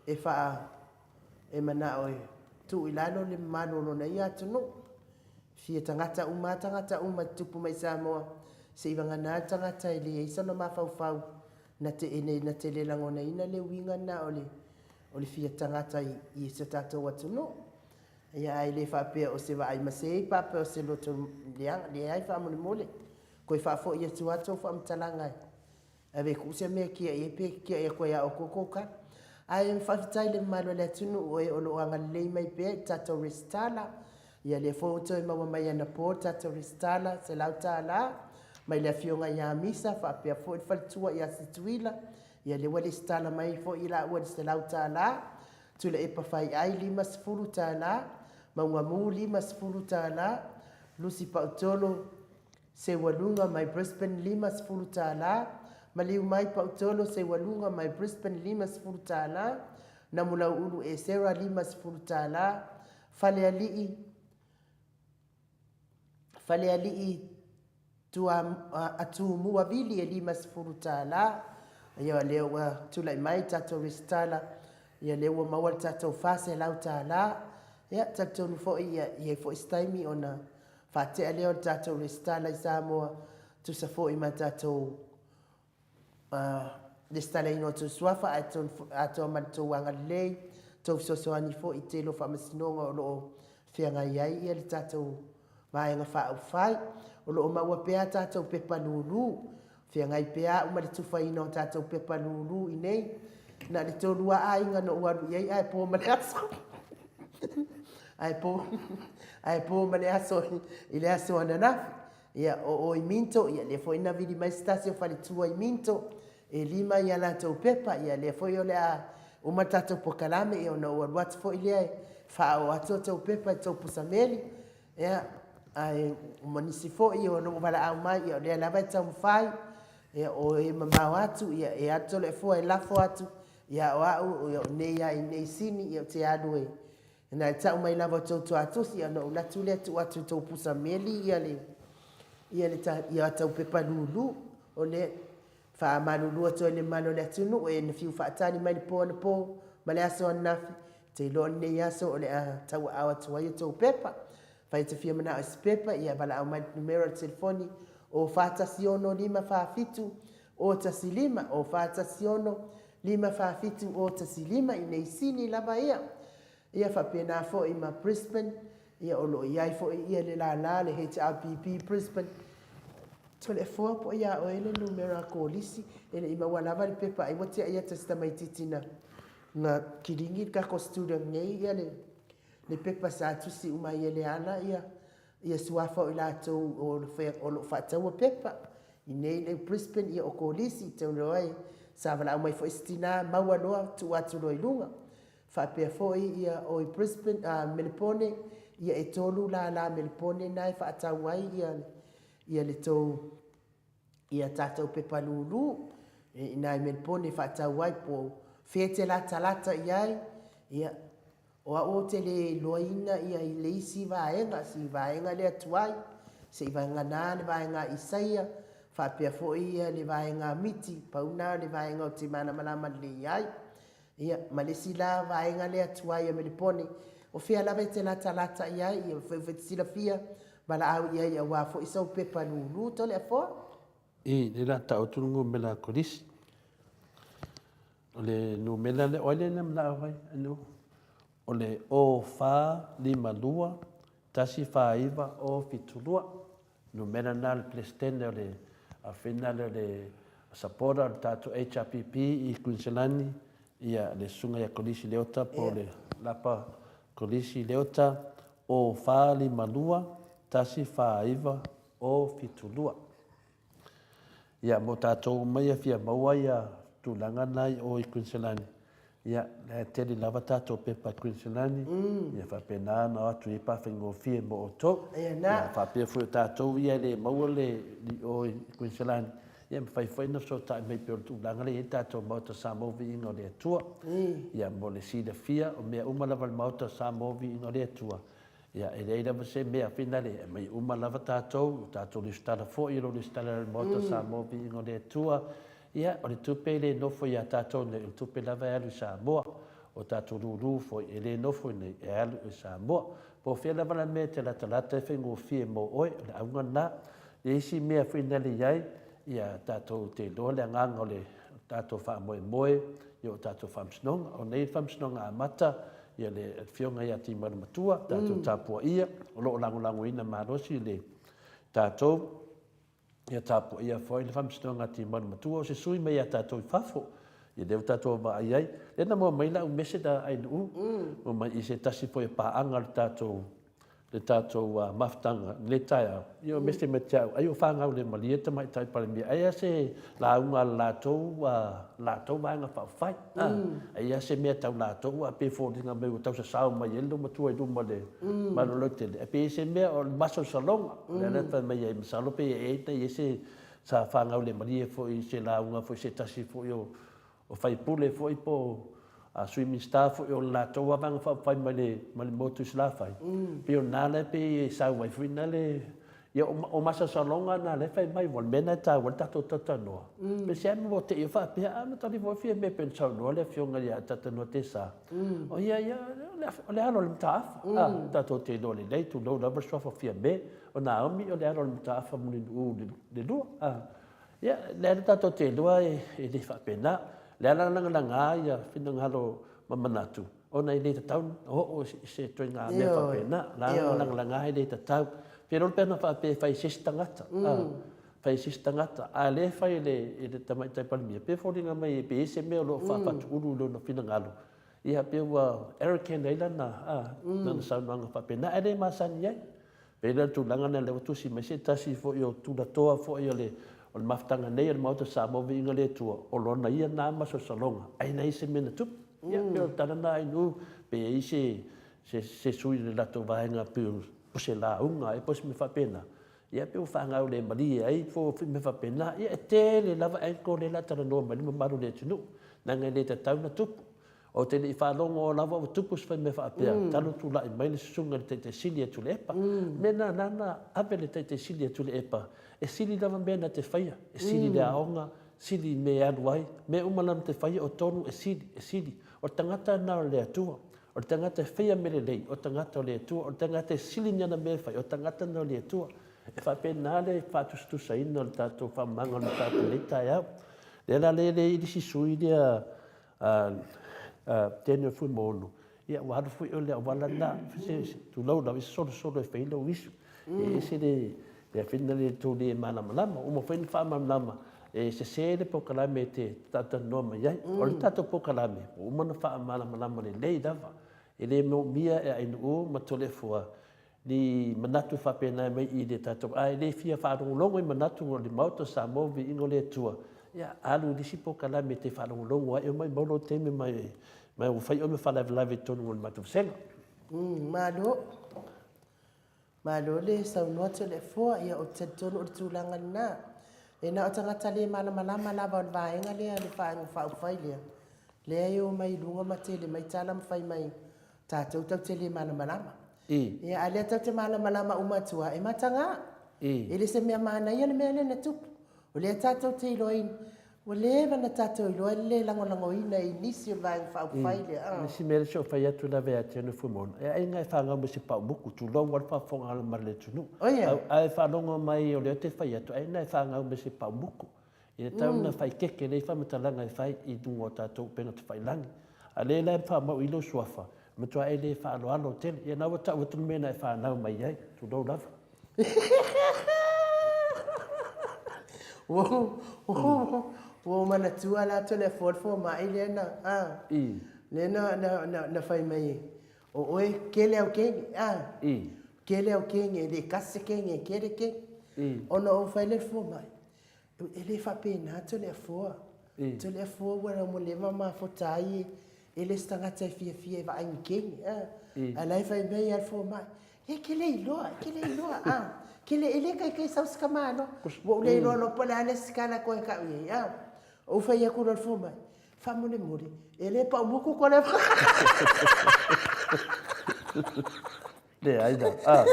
e faa e manao e tuu i lalo le mamalu o lona ia atunuu. Fia tagata uma a tagata uma e tutupu mai i Samoa, seivagana le tagata e leai sona mafaufau na te e na te le lagonaina le uiga lena o le o le fia tagata i i so tatou atunuu. Ia ae le faapea o se vaai masei pape o se loto leaga, leai faamolemole. Toe faafoi atu lava tou faamatalaga e Ave ku se mea kia i ai pe kia i aku ai a oukou kou kala. Ae faafetai i le mamalu o le atunuu o e o lo o agalelei mai pea i le tatou resitala. Ia lea foi ua toe maua mai anapo le tatou resitala $100 mai le afioga ia Misa faapea foi le faletua ia Situila. Ia lea ua resitala mai foi i laua i le $100. Tuilaepa Faiai $50, Maugamu $50, Lusi Pautolo Seualuga mai Brisbane $50, Maliu mai Pautolo Seualuga mai Brisbane $50, Namulauulu Esera $50, Falealii Falealii Tumua Vili e $50. Ia lea ua tulai mai tatou resitala, ia lea ua maua le tatou $400. Ia talitonu foi ia i ai foi se taimi ona Faatea lea o le tatou resitala i Samoa, tusa foi ma tatou resitalaina o tou suafa ae atoa ma le tou agalelei, tou fesoasoani foi i tele o faamasinoga o lo o feagai ai ia le tatou Vaega Faaupufai. O lo o maua pea a tatou pepa lulu. Feagai pea au ma le tufaina o tatou pepa lulu i nei. Na o le tolua aiga na ou alu i ai ae po ma le aso. Ae po, ae po ma le aso i le aso ananafi. Ia, o o i Minto, ia lea foi na vili mai se tasi o faletua i Minto, e lima i a latou pepa, ia lea foi o le a uma le tatou pokalame, ia ona ou alu atu foi lea e faaoo atu a tou pepa i tou pusameli. Ia, ae ma nisi foi o lo o valaau mai, ia o lea lava e taumafai, ia o e mamao atu, ia e alu Toleafoa e lafo atu, ia o au, ia o nei lava i inei i Sini, ia ou te alu e, na e tau mai lava o tou tuatusi, ia ona ou alu atu lea tuu atu i tou pusa meli ia le, ia le, ia a tou pepa lulu. O le faamalulu atu ai i le mamalu o le atunuu e na fiu faatali mai le po anapo ma le aso ananafi, te iloa o lenei aso o le a tauaao atu ai a tou pepa. Afai e te fia manao i se pepa, ia valaau mai i le numera o le telefoni o 416 47 015, o 416 547 015 i nei Sini lava ia. Ia faapena foi ma Brisbane, ia o lo o i ai foi ia le lala le HRPP Brisbane. Toleafoa po o ia oe le numera kolisi, e le i maua lava le pepa ai ua tiai atu e si tamaititi na na kiligi le tatou student nei ia le le pepa sa tusi uma ai e Leala ia ia suafa o i latou o lo o faataua pepa. I nei le Brisbane ia o kolisi, tau ai sa valaau mai foi si tina maua loa tuu atu loa i luga. Faapea foi ia o i Brisbane, a, Melepone, ia e tolu lala Melepone na e faatau ai ia, ia le tou, ia tatou pepa lulu, i ina i Melepone e faatau ai, po o fea e te latalata i ai, ia, o au ou te le iloaina ia i le isi vaega, si vaega lea tuai, se i vagana le vaega a Isaia, faapea foi ia le vaega a Miti, pau na o le vaega ou te malamalama lelei ai. Ia, ma le isi la vaega lea tuai a Melepone, o fea lava e te latalata i ai, ia fai e te silafia, valaau i ai aua foi sou pepa lulu Toleafoa. I, lea la taoto le numera a Kolisi. O le numera lea, o ai lea na manao ai, Anu? O le 0452 149 072. Numera lena o le Peresetene o le afina lea o le supporter o le tatou HRPP i Kuiniselani, ia le Susuga ia Kolisi Leota po o le Lapa Kolisi Leota 0452 149 072. Ia, mo tatou uma ia fia maua ia tulaga na i o i Kuiniselani, ia, la e tele lava tatou pepa i Kuiniselani, ia faapena ona o atu i ai pe a faigofie mo outou. Ia, faapea foi o tatou ia e le maua le i o i Kuiniselani, ia e mafai foi ona fesootai mai pei o le tulaga lea e i ai le tatou Maota Samoa Viiga o le Atua. Ia, mo le silafia, o mea uma lava a le Maota Samoa Viiga o le Atua, Ia, e leai lava se mea finale, e aumai uma lava tatou, o tatou lesitala foi, o lo lesitala i le Maota o Samoa, Viiga o le Atua. Ia, o le tupe e le nofo ia tatou nei, o le tupe lava e alu i Samoa. O tatou lulu foi, e le nofo i nei, e alu i Samoa. Po o fea lava la le mea e te latalata e faigofie mo oe, o le auga lena. Le isi mea finale i ai, ia tatou te iloa le agaga o le tatou faamoemoe i o tatou faamasinoga. O nei le faamasinoga amata, ia le Afioga ia Timaru Matua, tatou tapuaia, o lo o lagolagoina malosi le tatou, ia tapuaia foi le faamasinoga a Timaru Matua, o se sui mai ia tatou i fafo, ia lea ua tatou vaai ai. Lea na maua mai lau message a Ainuu, maua mai i se tasi foi o paaga o le tatou le tatou mafutaga i lenei taeao, ia o mese mai te au, ai o fanau le malie le Tamaitai Palemia, ai a se lauga a le latou, latou Vaega Faaupufai, a, ai a se mea tau latou, a pei e foliga mai ua tau sasao mai ai le loomatua i luma o le Malo Lautele, ae pei e se mea o le masalosaloga, lea la e fai mai ai, masalo pe i ai se, sa fanau le malie foi i se lauga foi se tasi foi o O faipule foi po o Sui Minisita foi o le latou lava Vaega Faaupufai mai le mai le motu i Salafai, pei o lena la e pei e sau ai foi lale, ia o masalosaloga na lea e fai mai, aua o le mea lena e taua ai le tatou talatalanoa. Pe se ame ua te i o faapea, a na tali foi Fiame pei ona saunoa le Afioga ia Talanoa Tesa, o ia ia o le alo o le Mataafa, a, tatou te iloa lelei, tulou lava le suafa o Fiame, o Naomi o le alo o le Mataafa Mulinuu le lua, a. Ia, lea lava tatou te iloa e le faapena. O lea la na lagalaga ia finagalo ma manatu, ona e le tatau ona oo i se ituaiga mea faapena. O la na lagalaga e le tatau. Pe iloa pe ana faapea e fai e se isi tagata, fai e se isi tagata, a o lea e fai e le Tamaitai Palemia, pei e foliga mai pe i ai se mea o lo o faafatuulu i lona finagalo, ia pei ua arrogant ai lana saunoaga faapena, ae le masani ai. Pei la o le tulaga lena lea ua tusi mai se tasi foi o tulatoa foi o le o le mafutaga nei a le Maota o Samoa Viiga le Atua, o lona ia lena masalosaloga, ai leai se mea na tupu. Ia, pei o le tala lena Ainuu, pe i ai se se se sui o le latou vaega pei o se lauga ea po o se mea faapena, ia pei ua faagaulemalie ai po o mea faapena. Ia e tele lava angle lea o le a talanoa mai ai le mamalu o le atunuu, leaga e le tatau ona tupu. Ou te le i faalogo lava ua tupu se faimea faapea, talu tulai mai le susuga i le Taitaisili ia Tuilaepa. O le mea lena na ala ave le Taitaisili ia Tuilaepa, e sili lava mea na te faia, e sili le aoga, sili mea e alu ai, mea uma lava na te faia o tonu e sili, e sili. O le tagata lena o le Atua. O le tagata e faia mea lelei, o le tagata o le Atua. O le tagata e sili ni ana mea e fai, o le tagata lena o le Atua. E faapena le faatusatusaina o le tatou faamamaga o le mataupu i lenei taeao. Lea la lea e i ai le isi sui lea a Daniel Fuimaono, ia ua alu foi oe i le auala lena, tulou lava, e solosolo e fai lou isu. E ese le afina le tou le malamalama. Ua uma foi ona faamalamalama e sese le polokalame e te talatalanoa mai ai. O le tatou polokalame, ua uma ona faamalamalama lelei lava. E le moomia e Ainuu ma Toleafoa ni manatu faapena e aumai i le tatou, a e le fia faalogologo i manatu o le Maota o Samoa Viiga o le Atua, ia alu i le isi polokalame e te faalogologo ai, e maumau lou taimi ma ua fai oe ma faalavelave i totonu o le matou vasega. Malo. Malo le saunoa Toleafoa, ia ou te talitonu o le tulaga lena. E na o tagata le malamalama lava o le vaega lea, le Vaega Faaupufai lea, lea e omai i luga ma tele mai tala ma fai mai tatou tatou te le malamalama. Ia, a o lea tatou te malamalama uma atu lava, e mataga. E le o se mea manaia le mea lea na tupu. O lea tatou te iloaina, ua leva ona tatou iloa le le lagolagoina i nisi o le Vaega Faaupufai lea. O le isi mea lea se i ou fai atu lava ia te Fuimaono, e aiga e fanau mai se paumuku, tulou lava le faafofoga mai a le atunuu. A e faalogo mai o lea ou te fai atu, aiga e fanau mai se paumuku. E tatau ona faaeteete lelei faamatalaga e fai i luga o tatou upega tafailagi. A o lea la e faamau i i lou suafa, e matua e le faaaloalo tele. Ia lena ua tau atu le mea na e fanau mai ai, tulou lava. Ua ou manatua la Toleafoa le fomai lea na, a, lea na fai mai, o oe e kele au kege, a, kele au kege, e le tasi se kege, e kele kege. Ona ou fai lea i le fomai, E le faapena Toleafoa. Toleafoa ua leva ona mafuta ai e le se tagata e fiafia e vaai i ni kegi. A o la e fai mai lava le fomai, e te le iloa, e te le iloa, a. E le taitai sau se tamaloa. Ua ou le iloa loa po o le a le isi tala toe tau i ai, a. Ou fai atu loa i le fomai, faamolemole, e le pau mutu Toleafoa. Leai la. A.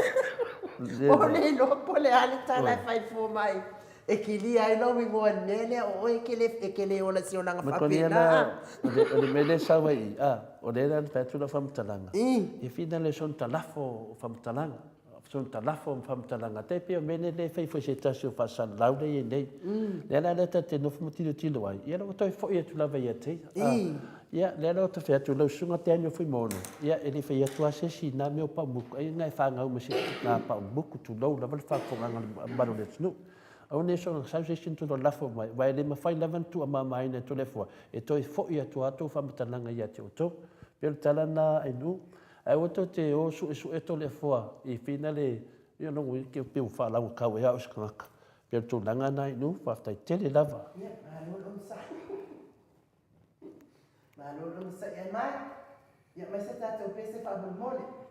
Ua le iloa po o le a le tala e fai fua mai e kilia ai lou igoa i le mea lea, o oe e te le ola i se olaga faapena. O le mea lea e sau ai i i, a, o lea la na fai atu lau faamatalaga, e finau e soona talafo o faamatalaga, soona talafo o faamatalaga, tai pei o mea nei lea e fai foi e se tasi o faasalalau lea e i ai nei. Lea la lea ta te nofo ma tilotilo ai, ia o lea ua toe foi atu lava ia te ia. Ia, lea la ou te fai atu, lau Susuga Daniel Fuimaono, ia, e le fai atu lava se isi i na mea o paumuku, ai na e fanau ma se na paumuku, tulou lava le faafofogaaga a le mamalu o le atunuu. Aua ne i soona sau se isi ona toe lafo mai, aua e le mafai lava ona tuuamamaina e Toleafoa e toe foi atu lava tou faamatalaga ia te outou. E pei o le tala lena Ainuu, ae aua tou te o suesue Toleafoa i fina le, ia lona uiga e pei ua faalaugatau ai au o se tagata. E pei o le tulaga lena Ainuu, faafetai tele lava. Ia, malo le onosai. Malo le onosai ae mai. Ia aumai se tatou pese faamolemole.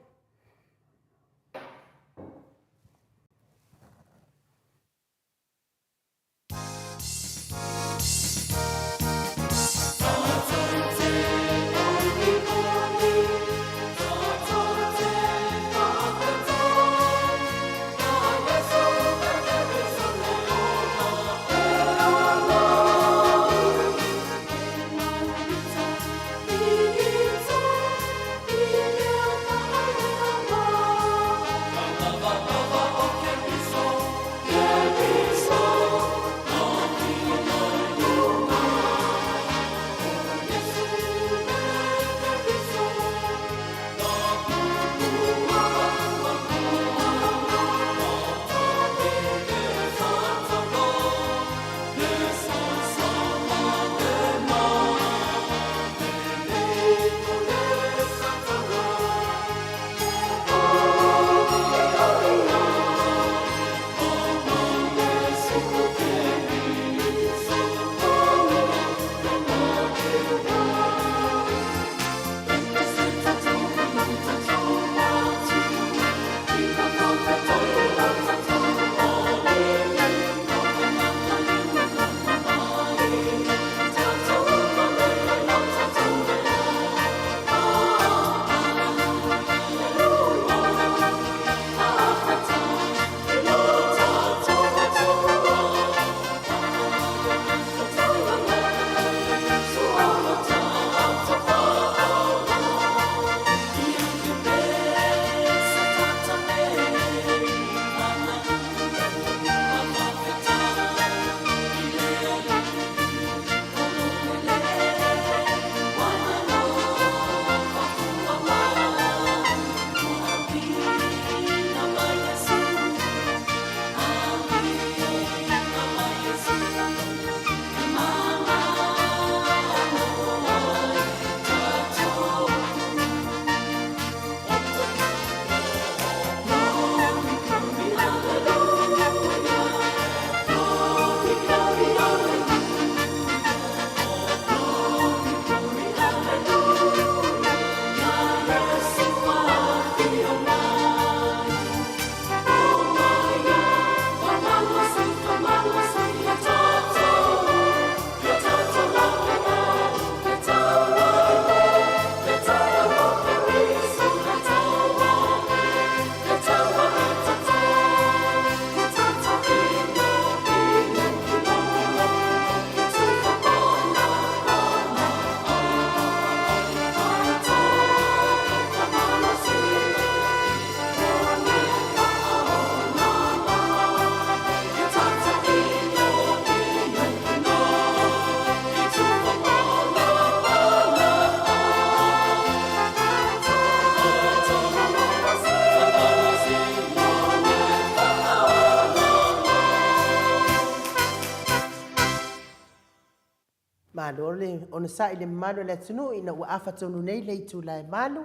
Malo le onosai i le mamalu o le atunuu ina ua afa tonu nei le itula e valu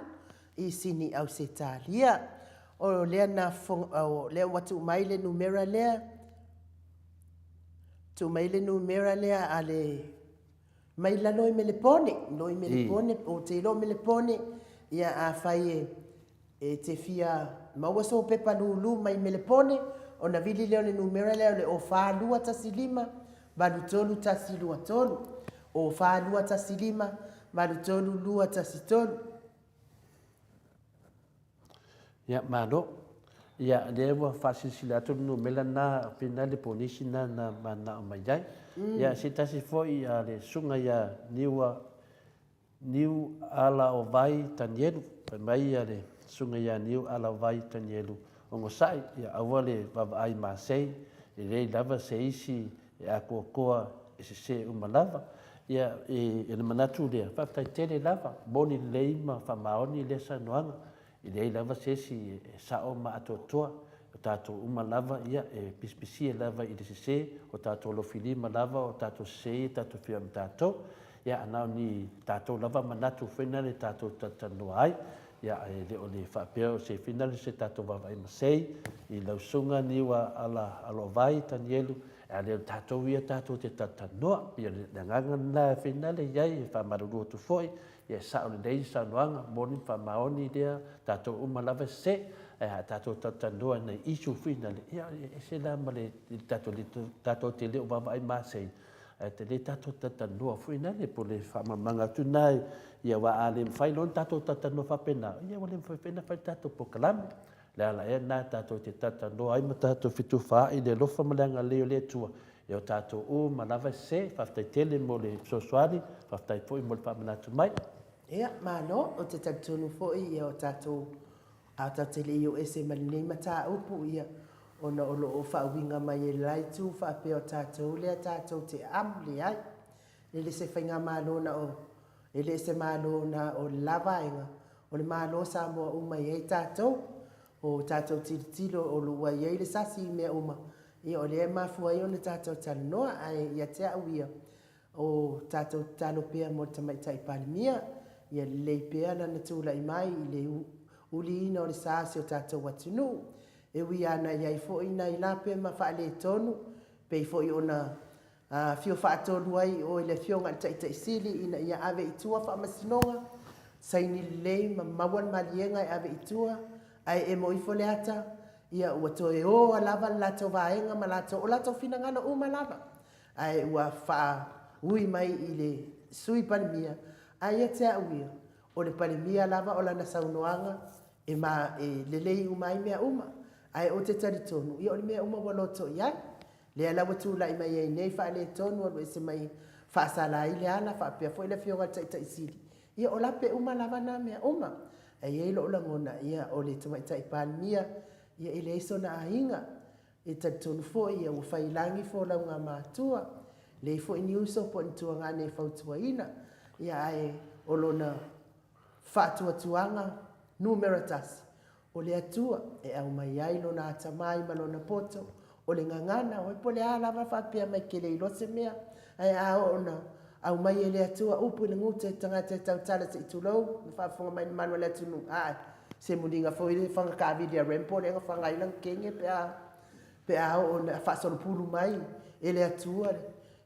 i Sini Ausetalia. O lea na o lea ua tuu mai le numera lea, tuu mai le numera lea a le mai lalo i Melepone, lo i Melepone, o te iloa o Melepone, ia afai e E te fia maua sou pepa lūlū mai Melepone, ona vili lea o le numera lea o le 0 4215 83123. 0 4215 83213. Ia, malo. Ia, lea ua faasilasila atu le numera lena, pei le ponisi lena na mananao mai ai. Ia, se tasi foi a le susuga ia Niua Niu ala o vai Tanielu, fai mai ia le susuga ia Niu ala o vai Tanielu, Onosai, ia aua le vaavaai masei, e leai lava se isi e atoatoa e sese uma lava. Ia, e, e le manatu lea, faafetai tele lava, moni lelei ma faamaoni lea saunoaga, E leai lava se isi e sao ma atoatoa, o tatou uma lava ia e pisipisia lava i le sese, o tatou alofilima lava o tatou sese ia tatou fia ma tatou. Ia a na o ni tatou lava manatu foi na le tatou talatalanoa ai. Ia e le o le faapea o se fina le se tatou vaavaai masei i lau susuga Niua ala Aloavai Tanielu, a le o tatou ia tatou te talatalanoa. Ia le agaga lena e fina le iai e faamalulu atu foi Ia e sao lelei le saunoaga, moni ma faamaoni lea, tatou uma lava e sese, ae a tatou talatalanoa i nai issue foi na le, ia e ese la ma le tatou le tatou te le o vaavaai masei, ae tele tatou talatalanoa foi na le, po o le faamalamalamaga atu lena, ia aua a le mafai loa ona tatou talatalanoa faapena, ia ua le mafai foi ona fai le tatou polokalame. O le ala ea lena tatou te talatalanoa ai ma tatou fetufaai i le alofa ma le agalelei o le Atua, E o tatou uma lava e sese. Faafetai tele mo le fesoasoani, faafetai foi mo le faamanatu mai. Ia, malo. Ou te talitonu foi ia o tatou, a tatou te le i oo ese ma lenei mataupu, ia, ona o lo o faauiga mai e le la itu faapea o tatou lea tatou te amu leai. E le se faigamalo na o, e le se Malo na o le la vaega, o le Malo o Samoa uma e i ai tatou. O tatou tilotilo o lo o ua i ai le sasi i mea uma, ia o lea e mafua ai ona tatou talanoa. Ae ia te au ia, o tatou tatalo pea mo le Tamaitai Palemia, ia lelei pea lana tulai mai i le uliina o le sa o si o tatou atunuu. E ui lava na i ai foi nai lape ma faaletonu, pei foi ona Afio faatolu ai i o i le Afioga i le Taitai Sili ina ia ave i tua faamasinoga, saini lelei ma maua le maliega e ave i tua, ae emo ifo le ata, ia ua toe o lava le latou vaega ma latou, o latou finagalo uma lava, ae ua faaui mai i le Sui Palemia, ae ia te au ia, o le Palemia lava o lana saunoaga e ma, e lelei uma ai mea uma, ae ou te talitonu, ia o le mea uma ua loto i ai. Lea la ua tulai mai ai nei faaletonu alu ese mai faasala ai le ala faapea foi le afioga i le Taitai Sili, ia o lape uma lava na mea uma. Ae i ai lou lagona, ia o le Tamaitai Palemia, ia e leai sona aiga. E talitonu foi ia ua fai i lagi folauga a matua, leai foi ni uso po o ni tuagane e fautuaina, ia ae o lona faatuatuaga numera tasi, O le Atua e aumai ai lona atamai ma lona poto, o le gagana, oi po o le a lava faapea mai ke le iloa se mea, ae a oo ona aumai e le Atua upu i le gute o tagata e tautala se i tulou na faafofoga mai le mamalu o le atunuu, ae se muliga foi le fanga kaavili a Rambo lea na fanga ai lana kenge pe a pe a oo ona faasolopulu mai e le Atua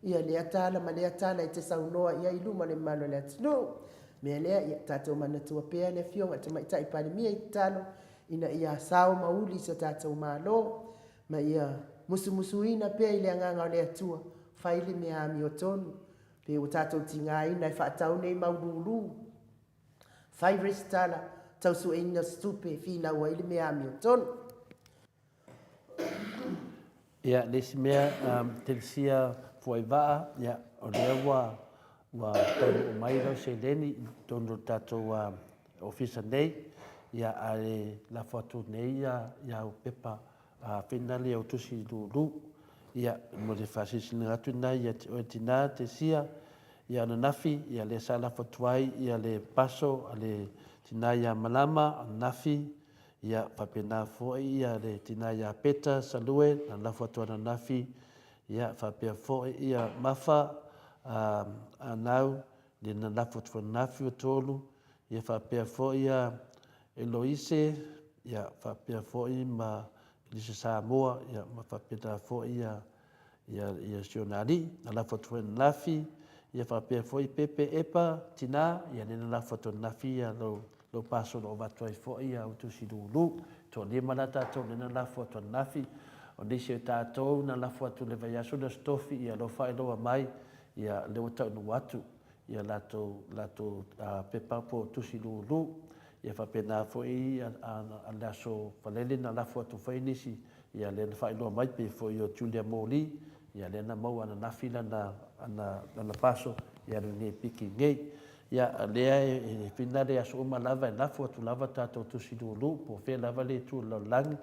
ia lea tala ma lea tala e te saunoa i ai i luma o le mamalu o le atunuu. Mea lea, ia tatou manatua pea le Afioga i le Tamaitai Palemia i tatalo ina ia sao ma uli si o tatou Malo, ma ia musumusuina pea i le Agaga o le Atua, fai le mea amiotonu, pe ua tatou tigaina e faatau nei mau lulu, fai resitala, tausueina o se tupe e finau ai le mea amiotonu. Ia, le isi mea, Telesia Fuaivaa, ia, o lea ua, ua taunuu mai lau seleni i totonu o le tatou ofisa nei, ia, ae lafo atu nei ia, ia au pepa finale au tusi lulu. Ia, mo le faasilasilaga atu lena ia te oe tina, Telesia, ia ananafi, ia lea sa lafo atu ai ia le paso a le tina ia Malama, ananafi, Ia faapena foi ia le tina ia Peta Salue na lafo atu ananafi, ia faapea foi ia Mafa Anau, lea na lafo atu foi ananafi ua tolu, ia faapea foi ia Eloise, ia faapea foi ma Elisa Samoa, ia ma faapena foi ia ia ia si ona alii, na lafo atu foi ananafi, ia faapea foi Pepe Epa tina, ia lea na lafo atu ananafi ia lou lou paso o lo o avatu ai foi ia utusi lulu. Toalima la tatou lea na lafo atu ananafi, o nisi o tatou na lafo atu i le vaiaso le Aso Tofi, ia lou faailoa mai, ia lea ua taunuu atu ia latou latou pepa po o tusi lulu. Ia faapena foi a le Aso Faraile na lafo atu foi nisi, ia lea na faailoa mai pei foi o Julia Moli, ia lea na maua ananafi lana ana lana paso e alu nei e piki nei. Ia o lea e finale aso uma lava e lafo atu lava tatou tusi lulu po o fea lava le itu o le lalolagi.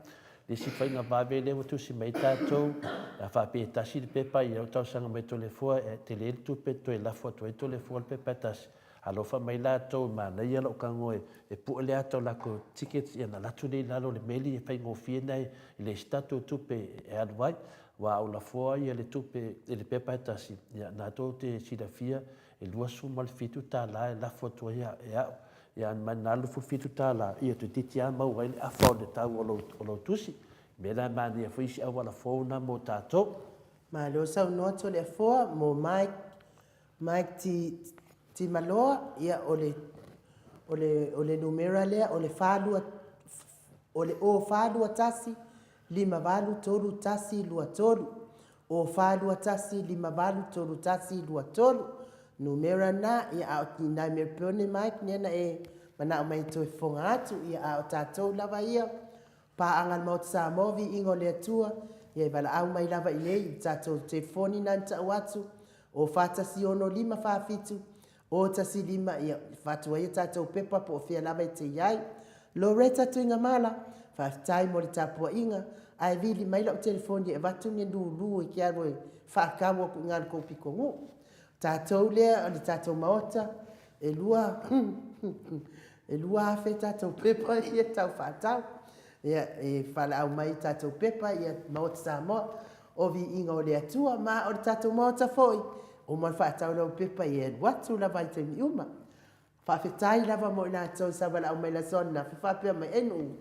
Le isi faiga vave lea ua tusi mai ai tatou, a faapea e tasi le pepa ia ua talosaga mai Toleafoa e tele le tupe e toe lafo atu ai Toleafoa le pepa e tasi. Alofa mai latou e manaia lou tago e pue le ata o latou tickets ia ona alu atu lea i lalo o le meli e faigofie na e leai se tatou tupe e alu ai. Aua a ou lafoa ia le tupe i le pepa e tasi, ia na tou te silafia e $27 e lafo atu ai e au. Ia ma na $27, ia toeitiiti lava maua ai le afa o le tau o lou tusi. O le mea la e manaia foi isi auala fou na mo tatou. Malo saunoa Toleafoa mo Mike Mike Ti Timaloa, ia o le o le o le numera lea o le 42 o le O 421 58 31 23. O 421 58 31 23. Numera na, ia a o ni nai mea pone Mike nia na e manao mai e toe fofoga atu, ia a o tatou lava ia Paaga a le Maota Samoa, Viiga o le Atua, ia e valaau mai lava i nei i le tatou telefoni na na tau atu, o 4 1 6 5 4 7 o 1 5, ia avatu ai a tatou pepa po o fea lava e te i ai. Loretta Tuigamala, faafetai mo le tapuaiga, ae vili mai lau telefoni e avatu ni lulu e ke alu e faatau aku i ina i le tou pitonuu. Tatou lea o le tatou Maota, e 2000 tatou pepa ia tau faatau. Ia, e valaau mai tatou pepa ia Maota Samoa, o viiga o le Atua, ma o le tatou Maota foi, uma ona faatau lau pepa ia e alu atu lava i taimi uma. Faafetai lava mo i latou sa valaau mai i le aso ananafi faapea mai, E Nuu,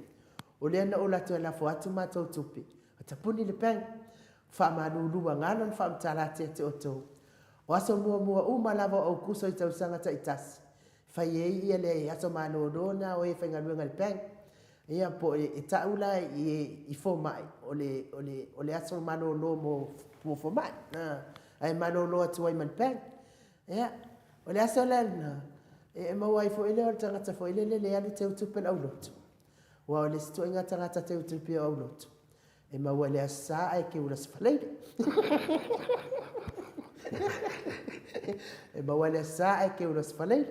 o lea na ou alu atu e lafo atu matou tupe, ua tapuni le bank. Faamalulu ua galo na faamatala atu ia te outou. O aso muamua uma lava o Aukuso i tausaga taitasi, e fai ai ia le aso malolo na o e faigaluega i le bank. Ia po e tau la i fomai, o le, o le, o le aso malolo mo, mo fomai. Ae malolo atu ai ma le bank. Ia, o le aso la lena, e maua ai foi lea o le tagata foi lele le alu teu tupe le aulotu. Aua o le isi ituaiga tagata teu tupe o aulotu, e maua i le Aso Sa ae keu i le Aso Faraile. E maua i le Aso Sa ae keu i le Aso Faraile.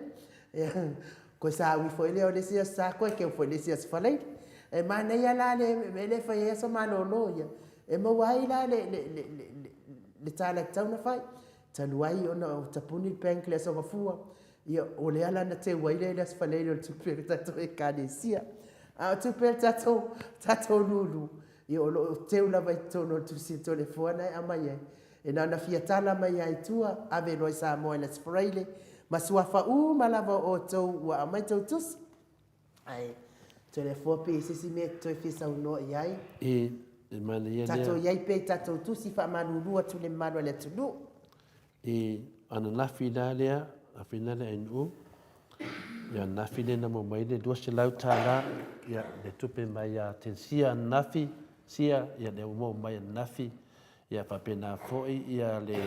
Koe saui foi lea o le isi Aso Sa koe keu foi i le isi Aso Faraile. E manaia la le mea lea e fai ai aso malolo ia, e maua ai la le, le, le, le, le tala e tatau ona fai. Talu ai ona o tapuni le bank i le Aso Gafua, ia o lea la na teu ai lea i le Aso Faraile o le tupe a le tatou Ekalesia. A o tupe a le tatou, tatou lulu, ia o lo o teu lava i totonu o le tusi a Toleafoa na e aumai ai. E na ona fia tala mai lava i tua, ave loa i Samoa i le Aso Faraile, ma suafa uma lava o outou ua aumai tou tusi. Ae Toleafoa pe i ai se isi mea e te toe fia saunoa i ai? E, e manaia lea. Tatou i ai pea i tatou tusi faamalulu atu i le mamalu a le atunuu. E ananafi la lea, afina le ANU, ia ananafi lea na maua mai le $200, ia le tupe mai ia Tensia ananafi, sia, ia lea ua maua mai ananafi, ia faapena foi ia le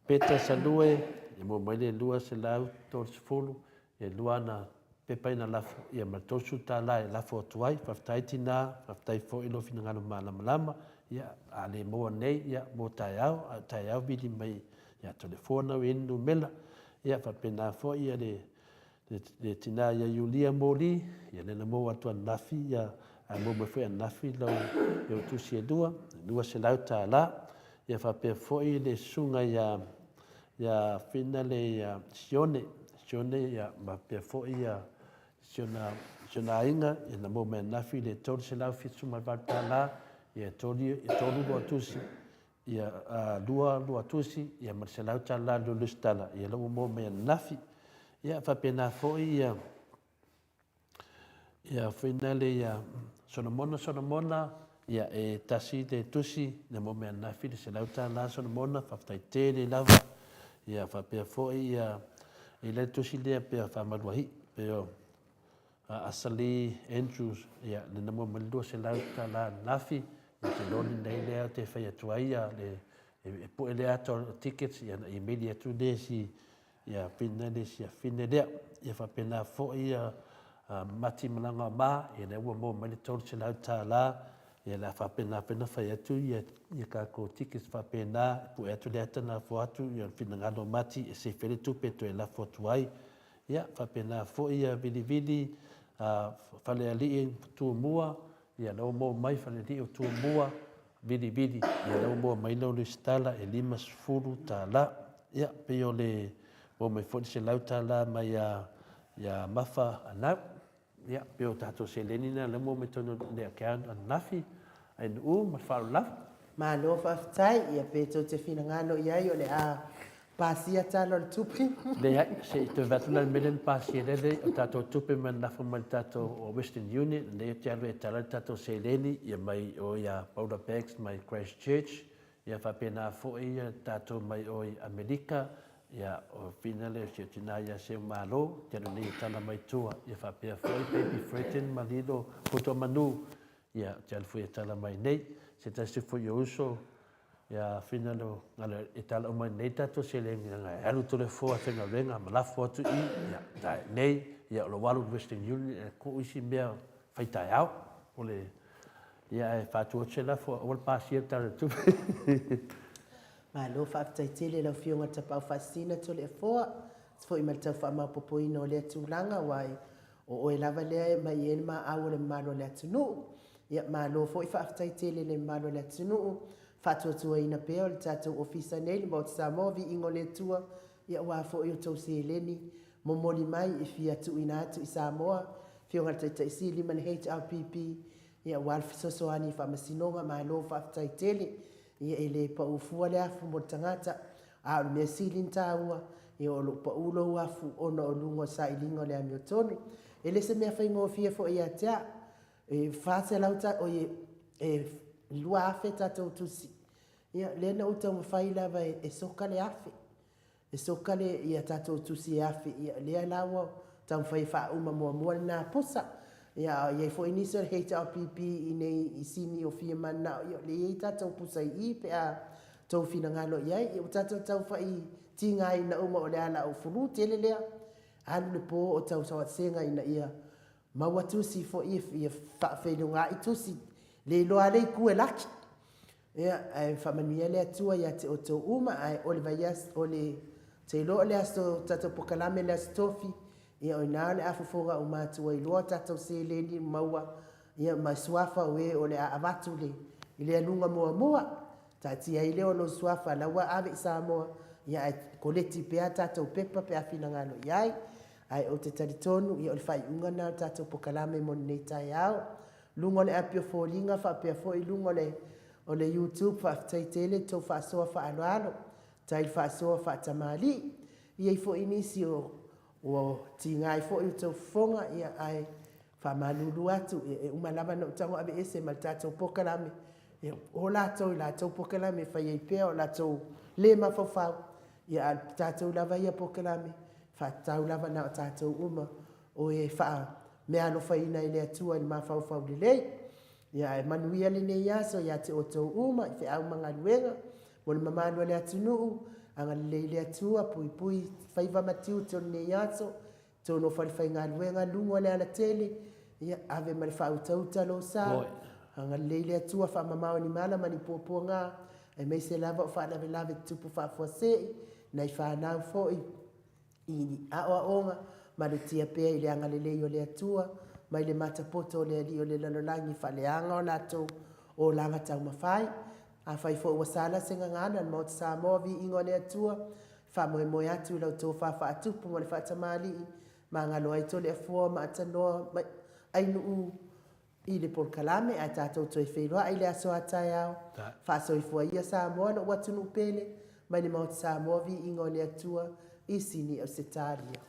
Peta Salue, ia maua mai le 230, E lua ana pepa ina lafo, ia ma le $30 e lafo atu ai. Faafetai tina, faafetai foi i lou finagalo malamalama. Ia, a le maua nei, ia, mo taeao, a o taeao vili mai ia Toleafoa na ua i ai le numera. Ia, faapena foi ia le, le, le tina ia Iulia Moli, ia lea na maua atu ananafi, ia, ae maua mai foi ananafi lau, lau tusi e lua, $200. Ia faapea foi le susuga ia ia Fina le ia Sione, Sione ia ma faapea foi ia si ona si ona aiga ia na maua mai ananafi le $378 ia e tolu e tolu loa tusi. Ia, a, lua tusi, ia ma le $100 le lesitala, ia lea ua maua mai ananafi. Ia, faapena foi ia, ia foi nale ia Solomona Solomona, ia e tasi le tusi na maua mai ananafi le $100 Solomona, faafetai tele lava. Ia faapea foi ia, i le tusi lea pea Faamaluahi, pei o A Asali Andrews, ia, lena maua mai le $200 ananafi, ia te iloa lenei lea te fai atu ai ia le, e pue le ata o tickets, ia na email atu le isi, ia fine le isi afine lea. Ia faapena foi ia Mati Malaga Ma, ia lea ua maua mai le $300, ia le a faapena foi ona fai atu ia ia tatou tickets faapena, e pue atu le ata na lafo atu, ia finagalo o Mati e safe ai le tupe e toe lafo atu ai. Ia, faapena foi ia Vilivili, Falealii Tumua, ia lea ua maua mai Falealii o Tumua, Vilivili, ia lea ua maua mai lau lesitala e $50. Ia, pei o le maua mai foi le $100 mai ia Mafa Anau. Ia, pei o tatou seleni na lea ua maua mai totonu o le account ananafi, Ainuu ma le faaaloalo lava. Malo faafetai, ia pe tou te finagalo i ai o le a pasia Tala o le Tupe. Leai, se i toe avatu la le mea lea na pasia lea le o tatou tupe mai lafo mai le tatou Western Union, lenei ou te alu e tala le tatou seleni ia mai o ia Paula Banks mai Christchurch, ia faapena foi ia tatou mai o i Amerika, ia o fina lea o si ou tina ia Seumalo, te alu nei e tala mai tua, ia faapea foi Baby Fredden ma Lilo Potoamanu, Ia, ou te alu foi e tala mai nei. Se tasi foi o uso, ia Finalo, ngalo e tala uma nei tatou seleni leaga e alu tole foa e faigaluega ma lafo atu i, ia, tae nei, ia o lo alu i Western Union e tuu isi mea fai taeao. O le, ia ae faatu atu se lafo, aua le pasia le tala o le tupe. Malo faafetai tele i lau Afioga Tapaau Faasisina Toleafoa, se foi ma le tau faamaopoopoina o lea tulaga aua e O oe lava lea e aumai i ai le maau o le mamalu o le atunuu. Ia, malo foi faafetai tele i le mamalu o le atunuu, faatuatuaina pea o le tatou Ofisa nei, le Maota Samoa, Viiga o le Atua, ia aua foi outou seleni momoli mai e fia tuuina atu i Samoa, Afioga i le Taitai Sili ma le HRPP, ia aua le fesoasoani i faamasinoga, malo faafetai tele. Ia e le pau fua le afu mo le tagata, a o le mea sili ona taua, ia o lo o pau lou afu ona o luga o le sailiga o le amiotonu. E le se mea faigofie foi ia te au, e 400 ta, oi e 2,000 tatou tusi. Ia lea na ou taumafai lava e soka le 1,000. E soka le ia tatou tusi e 1,000, ia lea la ua taumafai e faauma muamua lena pusa. Ia a i ai foi nisi o le HRPP i inei i Sini o fia mananao, ia o lea e i ai tatou pusa i i pe a tou finagalo i ai. Ia ua tatou tau fai tigaina uma o le ala o fulu tele lea, alu le po o tau sega ina ia maua tusi foi ia faafeilogai tusi, le iloa lava le itu e laki. Ia, ae faamanuia le Atua ia te outou uma, ae o le vaiaso, o le, ou te iloa o le aso, tatou pokalame le aso Tofi, ia o i ina o le a fofoga uma atu ai loa tatou seleni maua, ia ma suafa o e o le a avatu le, i le aluga muamua. Taatia ai lea o lou suafa la ua ave i Samoa, ia ae koleti pea tatou pepa pe a finagalo i ai. Ae ou te talitonu, ia o le faaiuga lena o le tatou pokalame mo lenei taeao. Luga o le api o foliga faapea foi luga o le o le YouTube faafetai tele tou faasoa faaaloalo tai le faasoa faatamalii i ai foi nisi o ua tiga ai foi outou fofoga ia ae faamalulu atu ia e uma lava ona ou tago aveese ma le tatou pokalame ia o latou i latou pokalame e fai ai pea o latou le mafaufau ia a o le tatou lava ia pokalame faatatau lava na o tatou uma O e faameaalofaina e le Atua i le mafaufau lelei. Ia ae manuia lenei aso ia te outou uma i feau ma galuega mo le mamalu a le atunuu, agalelei le Atua, puipui faiva ma tiute o lenei aso, totonu o falefaigaluega, luga o le alatele, ia ave ma le faautauta lou sa, agalelei le Atua, faamamao ni mala ma ni puapuaga, aemaise lava o faalavelave tutupu faafuasei, nai fanau foi, I aoaoga, malutia pea i le agalelei o le Atua, mai le matapoto o le Alii o le lalolagi faaleaga o latou olaga taumafai. Afai foi ua sala se gagana, le Maota Samoa, viiga o le Atua, e faamoemoe atu i lau tofa faatupu ma le faatamalii, magalo ai Toleafoa ma Atanoa ma Ainuu. i le polokalame ae tatou toe feiloai i le aso a taeao. Faasoifua ia Samoa lo'u atunuu pele, mai le Maota Samoa viiga o le Atua i Sini Ausetalia.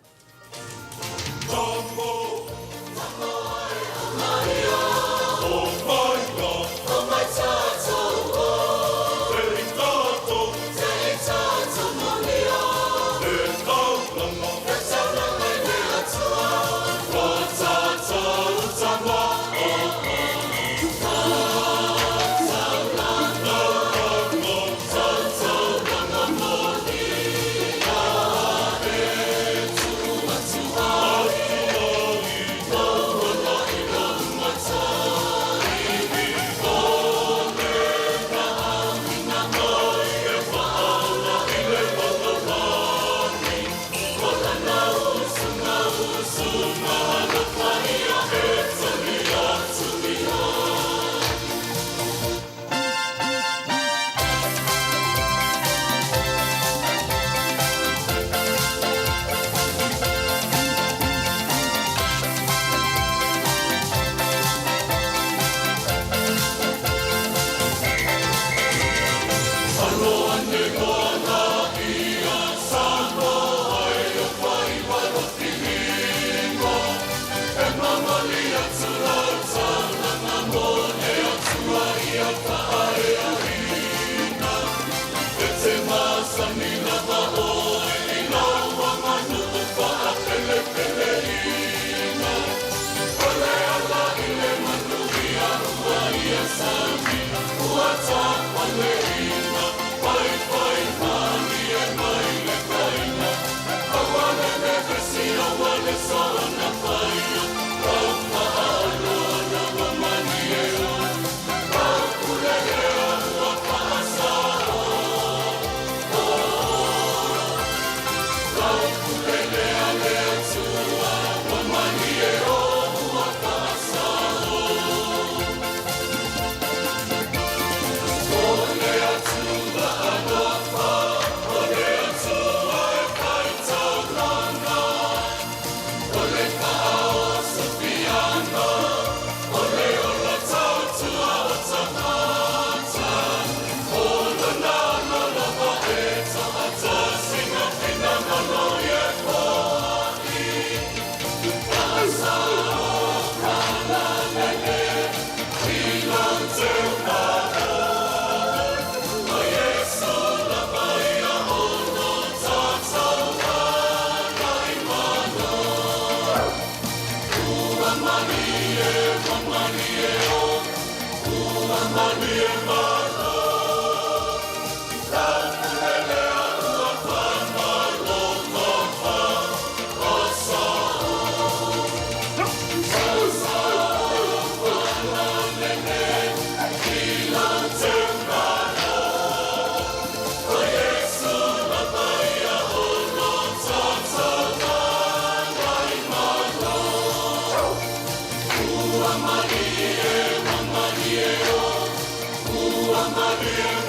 Maria,